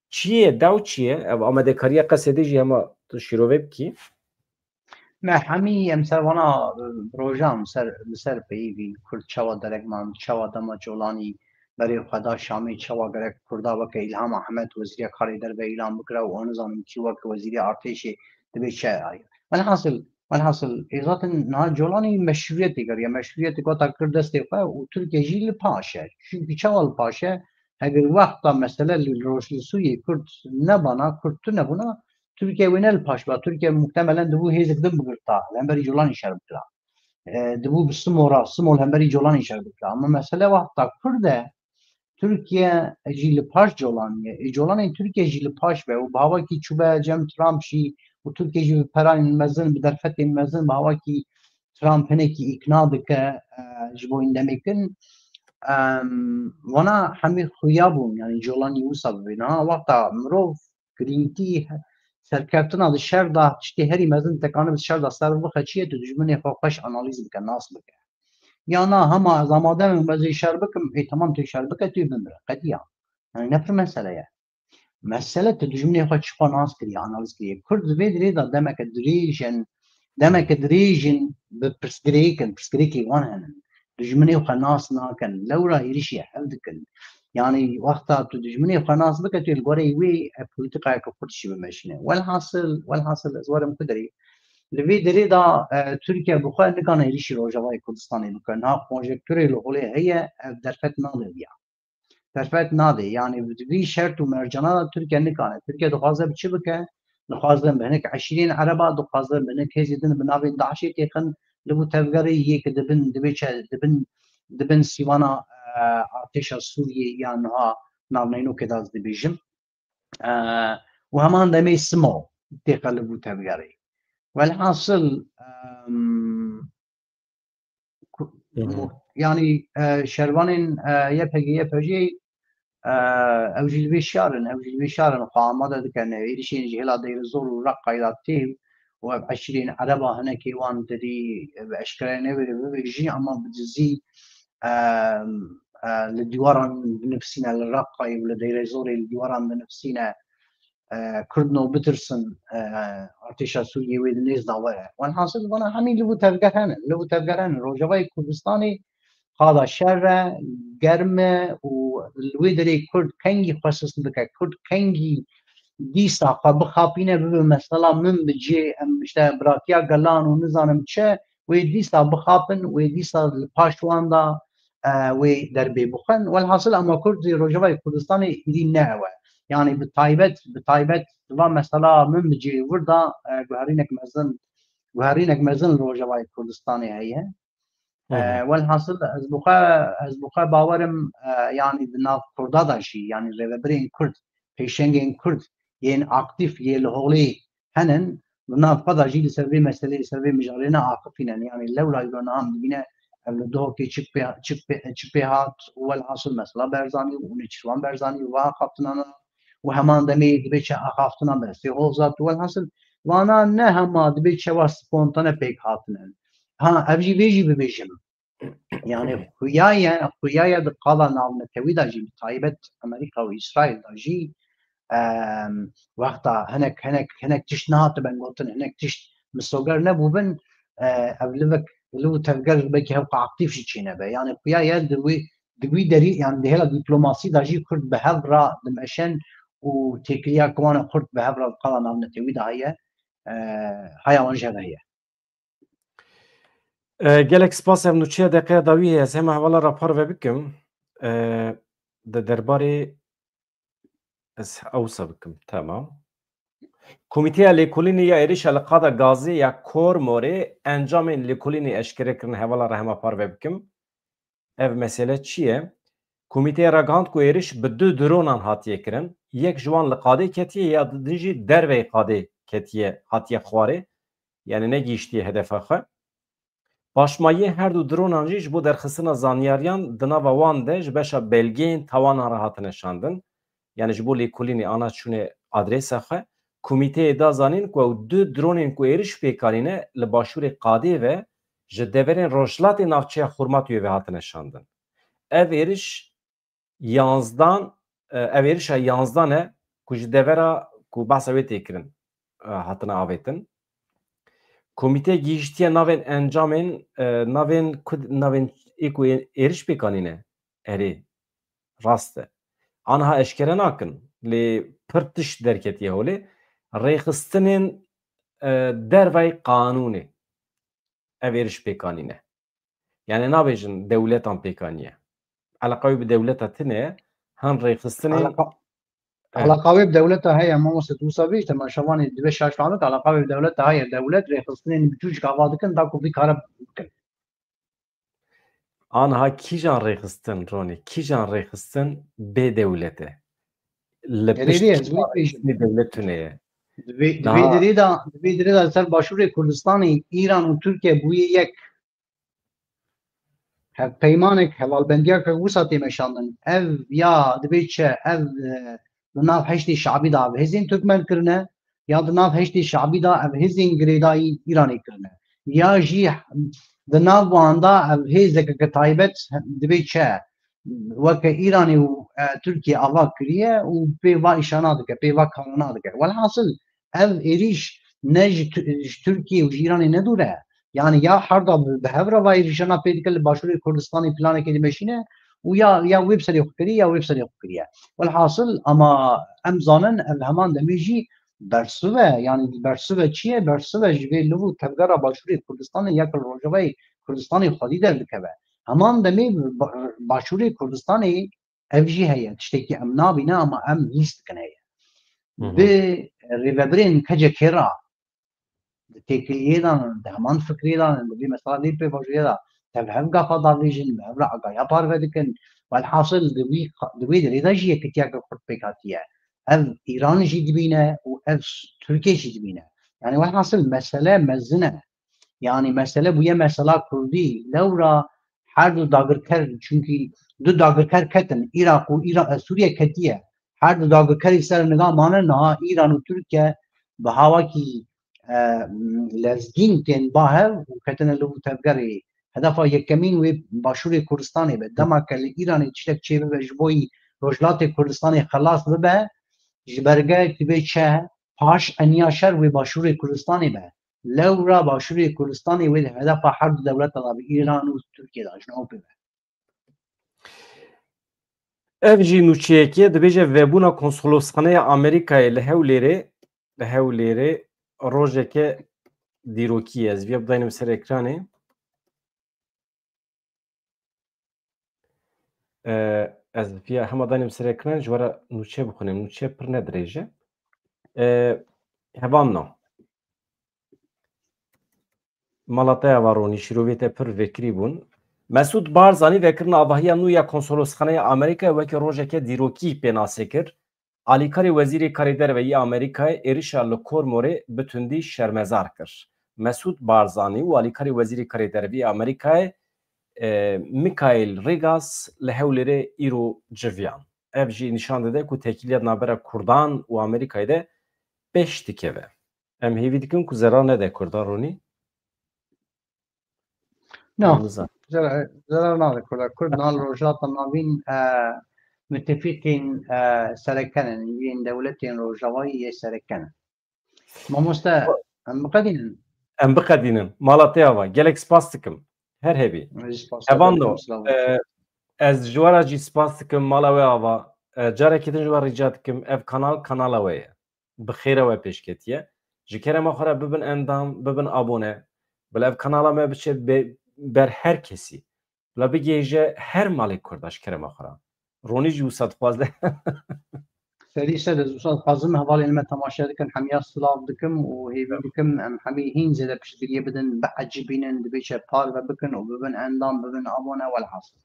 Çi ye, dew çi ye? Ev amadekariya qesedê jî hema tu şîrove bikî. Me hemî em ser vana, e, rojan ser, li ser peyivîn, Kurd çawa derek man, çawa dema colanî berê xwe da Şamê, çawa gerek Kurda weke Îlham Ahmed, wezîrê karê derve îlan bikira û nizanim kî weke wezîrê artêşê dibê çi aye. Welhasil, welhasil, ê zaten niha colanî meşrûyetê kiriye, meşrûyetê gota kir destê xwe û Tirkiye jî li paş e. Çunkî çawa li paş e? Heger wexta mesele li roj-, li Sûriyê Kurd nebana, Kurd tu nebûna, Tirkiye wê ne li paş ba. Tirkiye muhtemelen dibû hêzik din bigirta, li hemberî colanî şer bikira. E, dibû bi Simo re, Simo li hemberî colanî şer bikira. Ama mesele wexta Kurd e, Tirkiye jî li paş colanî ye. Ê, colanên Tirkiye jî li paş be û bi hawakî çûbe cem Trump jî û Tirkiye jî bi perayên mezin, bi derfetên mezin, bi hawakî Trump hinekî îkna dike, e, ji bo îndemêkin. Em, wana hemî xuya bûn, yani colanî wisa bibê. Niha wexta mirov girîngî he-, serkeftina di şer de, tiştê herî mezin tekanibe di şer de ser bixe çi ye, tu dijminê xwe xweş analîz bike, nas bike. Ya na, hema ez amade me, ez ê şer bikim, ê, temam, tu şer bike, tu bimire, qediya. Yani ne pir mesele ye. Mesele tu dijminê xwe çi xwe nas kiriye, analîz kiriye. Kurd di vê dirê de demeke dirêj in, demeke dirêj in bi pirsgirêk in, pirsgirêkê wan hene. Dijminê xwe nas nakin, lewra êrişî hev dikin. Yani wexta tu dijminê xwe nas bike, tu li goreyê wê, e, polîtîkayeke xurt jî bimeşîne. Welhasil, welhasil ez werim ku derê. Li vê derê de, e, Tirkiye bi xwe nikane êrişî Rojavayê Kurdistanê bike. Niha konjektûrê li holê heye, ev derfet nade viya. Derfet nade. Yani di vî şert û mercana de Tirkiye nikane. Tirkiye dixwaze bi çi bike? Dixwaze bi hinek eşîrên Ereba, dixwaze bi hinek hêzê din bi navê DAIŞê têxin li bo tevgerê yê ki dibin, dibê çe, dibin, dibin sîwana, e, artêşa Sûriyê ya niha navneynokê de ez dibêjim. E, û heman demê Simo têxe li bo tevgerê. Welhasil, em, ku-, Hı hı. mu-, yani, e, şervanên, e, Y P G, Y P G, e, ew jî li vê şiyar in, ew jî li vê şiyar in, xwe amade dikin, êrişên ji hêla Deyrezor û Reqayê de tê û ev eşîrên Ereba hinekê wan derî bi eşkere newêre bibêjî, ama bi dizî, e, e, li dîwaran dinivîsîne, li Reqayê û li Deyrezorê li dîwaran dinivîsîne, e, Kurd no bitirsin, e, artêşa Sûriyê wê di nêz de were. Welhasil vana hemî li bo tevger hene, li bo tevger hene. Rojavayê Kurdistanê qada şer e, germ e û li wê derê Kurd kengî xwe sist bike, Kurd kengî dîsa xwe bixapîne, bibe mesela min bi cê, em işte biratiya gelan û nizanim çi, wê dîsa bixapin, wê dîsa li paş wan de, e, wê derbê bixwin. Welhasil ama Kurd jî Rojavayê Kurdistanê êdî ne ew e. Yani bi taybet, bi taybet va mesela min bi cihê wir de, e, guherînek mezin, guherînek mezin li Rojavayê Kurdistanê heye. Hı hı. E, welhasil ez bi xwe, ez bi xwe bawerim, e, yani di nav Kurda de jî, yani rêvebirên Kurd, pêşengên Kurd yên aktîf yê li holê henin, di nav xwe de jî li ser vê meselê, li ser vê mijarê ne aqifî ne. Yani lewra îro niha em dibîne ev li Duhokê çi pê, çi pê, çi pê hat û welhasil mesela Berzanî û Nêçîrvan Berzanî û va axaftina ne û heman demê dibê çi axaftina Berzê Hozat û welhasil vana ne hema dibê çewa spontane pêk hatine. Ha, ev jî vê jî bibêjim. Yani xuya ye, xuya ye di qala navnetewî de jî, bi taybet Amerîka û Îsraîl de jî, em, wexta hinek, hinek, hinek tişt nehatibe gotin, hinek tişt misoger nebûbin, e, ev livek, liv û tevger belkî hevqa aktîf jî çênebe. Yani xuya ye di wî, di wî derî, yani di hêla dîplomasî de jî Kurd bi hev re dimeşin û têkiliya ku wan e Kurd bi hev re di qala navnetewî de heye, e, haya wan jî heve heye. E, gelek spas, ev nûçeya deqeya dawî heye. Ez hema hevala re parve bikim. E, di derbarê Ez ewsa bikim. Tamam. Komîteya Lêkolînê ya Êrişa li Qada Gazê ya Kormorê encamên lêkolînê eşkere kirin, hevala re hema parve bikim. Ev mesele çi ye? Komîteyê ragihand ku êriş bi du dronan hatiye kirin. Yek ji wan li qadê ketiye, ya din jî derveyî qadê ketiye, hatiye xwarê. Yani negihiştiye hedefa xwe. Paşmayiyê her du dronan jî ji bo derxistina zanyariyan di nava wan de ji beşa belgeyên tawanan re hatine şandin. Yani ji bo lêkolînê ana çûnê adresa xwe, komîteyê da zanîn ku ew du dronên ku êriş pêk anîne li başûrê qadê ve ji deverên rojhilatê navçeya Xurmatûyê ve hatine şandin. Ev êriş yanzdan, e, ev êrişa yanzdan e ku ji devera ku behsa wê tê kirin, e, hatine avêtin. Komîte gihiştiye navên encamên, e, navên ku, navên ê ku ê-, êriş pêk anîne. Erê, rast e. Anha eşkere nakin. Lê pir tişt derketiye holê. Rêxistinên, e, dervayî qanûnê ev êriş pêk anîne. Yani nabêjin dewletan pêk aniye. Eleqa wê bi dewleta tune ye, han rêxistinên Eleqa, Evet. Eleqa wê bi dewleta heye, mamoste, tu wisa bêjî, temaşevanê divê şaş fehmik, eleqa wê bi dewleta heye, dewlet rêxistinên bi cûcik ava dikin, da ku vî kare bikin. Anha kîjan rêxistin, Ronî, kîjan rêxistin bê dewlet e? Li Erê pişt rê, ez kîjan wê bêjim. rêxistinê dewlet tune ye? Di vê, di Daha vê dirê de, di vê dirê de ser Başûrê Kurdistanê Îran û Tirkiye bûye yek. Hevpeymanek, hevalbendiyeke wisa tê meşandin. Ev ya dibê çi? Ev, e, di nav Heşdê Şabî de ev hêzên Tirkmen kirine, ya di nav Heşdê Şabî de ev hêzên girêdayî Îranê kirine. Ya jî di nav wan de ev hêzeke ke taybet dibê çi? Weke Îranê û, e, Tirkiye ava kiriye û pê va îşana dike, pê va kanûna dike. Welhasil, ev êrîş ne ji Tu-, ji Tirkiye û ji Îranê ne dûr e. Yani ya herda bi, bi hev re va êrîşana pê dike li Başûrê Kurdistanê planekê dimeşîne û ya, ya wê bi serê xwe kirî ya wê bi serê xwe kiriye. Welhasil ama em zanin ev heman demê jî bersiv e. Yani bersiv e çi ye? Bersiv e ji vê liv û tevgera Başûrê Kurdistanê ya ku li Rojavayê Kurdistanê xwedî derdikeve. Heman demê ba-, Başûrê Kurdistanê ev jî heye, tiştekî em nabîne ama em hîs dikin heye. Hı hı. Bi rêvebirên K C K re di têkiliyê de ne, di heman fikrê de ne, di vê mesela vê pêvajoyê de tev hev gafa davêjin, bi hev re agaya parve dikin. Welhasil di wî, di wê dirê de jî yekitiyeke xurt pêk hatiye. Ev Îran jî dibîne û ev Tirkiye jî dibîne. Yani welhasil mesele mezin e. Yani mesele bûye mesela Kurdî. Lewra her du dagirker, çunkî du dagirker ketin, Iraq û Îra-, e, Sûriye ketiye. Her du dagirkerî ser niga mane, niha Îran û Tirkiye bi hawakî, e, lezgîn tên ba hev û ketine li û tevgerê. Hedefa yekemîn wê Başûrê Kurdistanê be. Dema ke li Îranê tiştek çêbibe ji bo yî Rojhilatê Kurdistanê xelas bibe, ji bergeyek dibe çi? Paş eniya şer wê Başûrê Kurdistanê be. Lewra Başûrê Kurdistanê wê di hedefa her du dewleta de bi Îran û Tirkiye de ji nav bibe. Ev jî nûçeyekê dibêje, vebûna konsolosxaneya Amerîkayê li Hewlêrê, li Hewlêrê rojeke dîrokî ye. Ez viya bidaynim ser ekranê. E, ez viya hema danim ser ekran, ji we re nûçe bixwînim. Nûçe pir ne dirêj e. E, hevalno. Mala te ya va Ronî, şîrovê te pir vekirî bûn. Mesûd Barzanî vekirina avahiya nû ya Konsolosxaneya Amerîkayê weke rojeke dîrokî pênase kir. Alîkarê Wezîrê Karê Derve yê Amerîkayê êrişa li Kormorê bi tundî şermezar kir. Mesûd Barzanî û alîkarê Wezîrê Karê Derve yê Amerîkayê, e, Mikhail Rigas li Hewlêrê îro civiyan. Ev jî nîşan dide ku têkiliya di navbera Kurdan û Amerîkayê de pêş dikeve. Em hêvî dikin ku zerar nede Kurdan, Ronî? Na, Em nizan. Zerar, zerar nade Kurda. Kurd niha li Rojhilata Navîn, e, mitefîqên, e, sereke ne, yên dewletên Rojavayî yê sereke ne. Mamoste, em biqedînin. Em biqedînin. Mala te ava. Gelek spas dikim. Her hebî. Ez spas Evan dikim, do, selamet. E, ez ji we re jî spas dikim. Mala we ava. E, carekê din ji we rica dikim. Ev kanal, kanala we ye. Bi xêra we pêş ketiye. Ji kerema xwe re bibin endam, bibin abone. Bila ev kanala me biçe be-, ber her kesî. Bila bigihêje her malê Kurda ji kerema xwe re. Ronî jî wisa dixwaze. Serî ser ez wisa dixwazim hevalên me temaşe dikin, hemiya silav dikim û hêvî dikim em hemî hîn zêde piştgiriyê bidin, biecibînin, dibêje parve bikin û bibin endam, bibin abone, welhasil.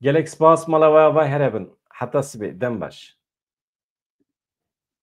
Gelek spas, mala we ava here bin. Heta sibê, dem baş.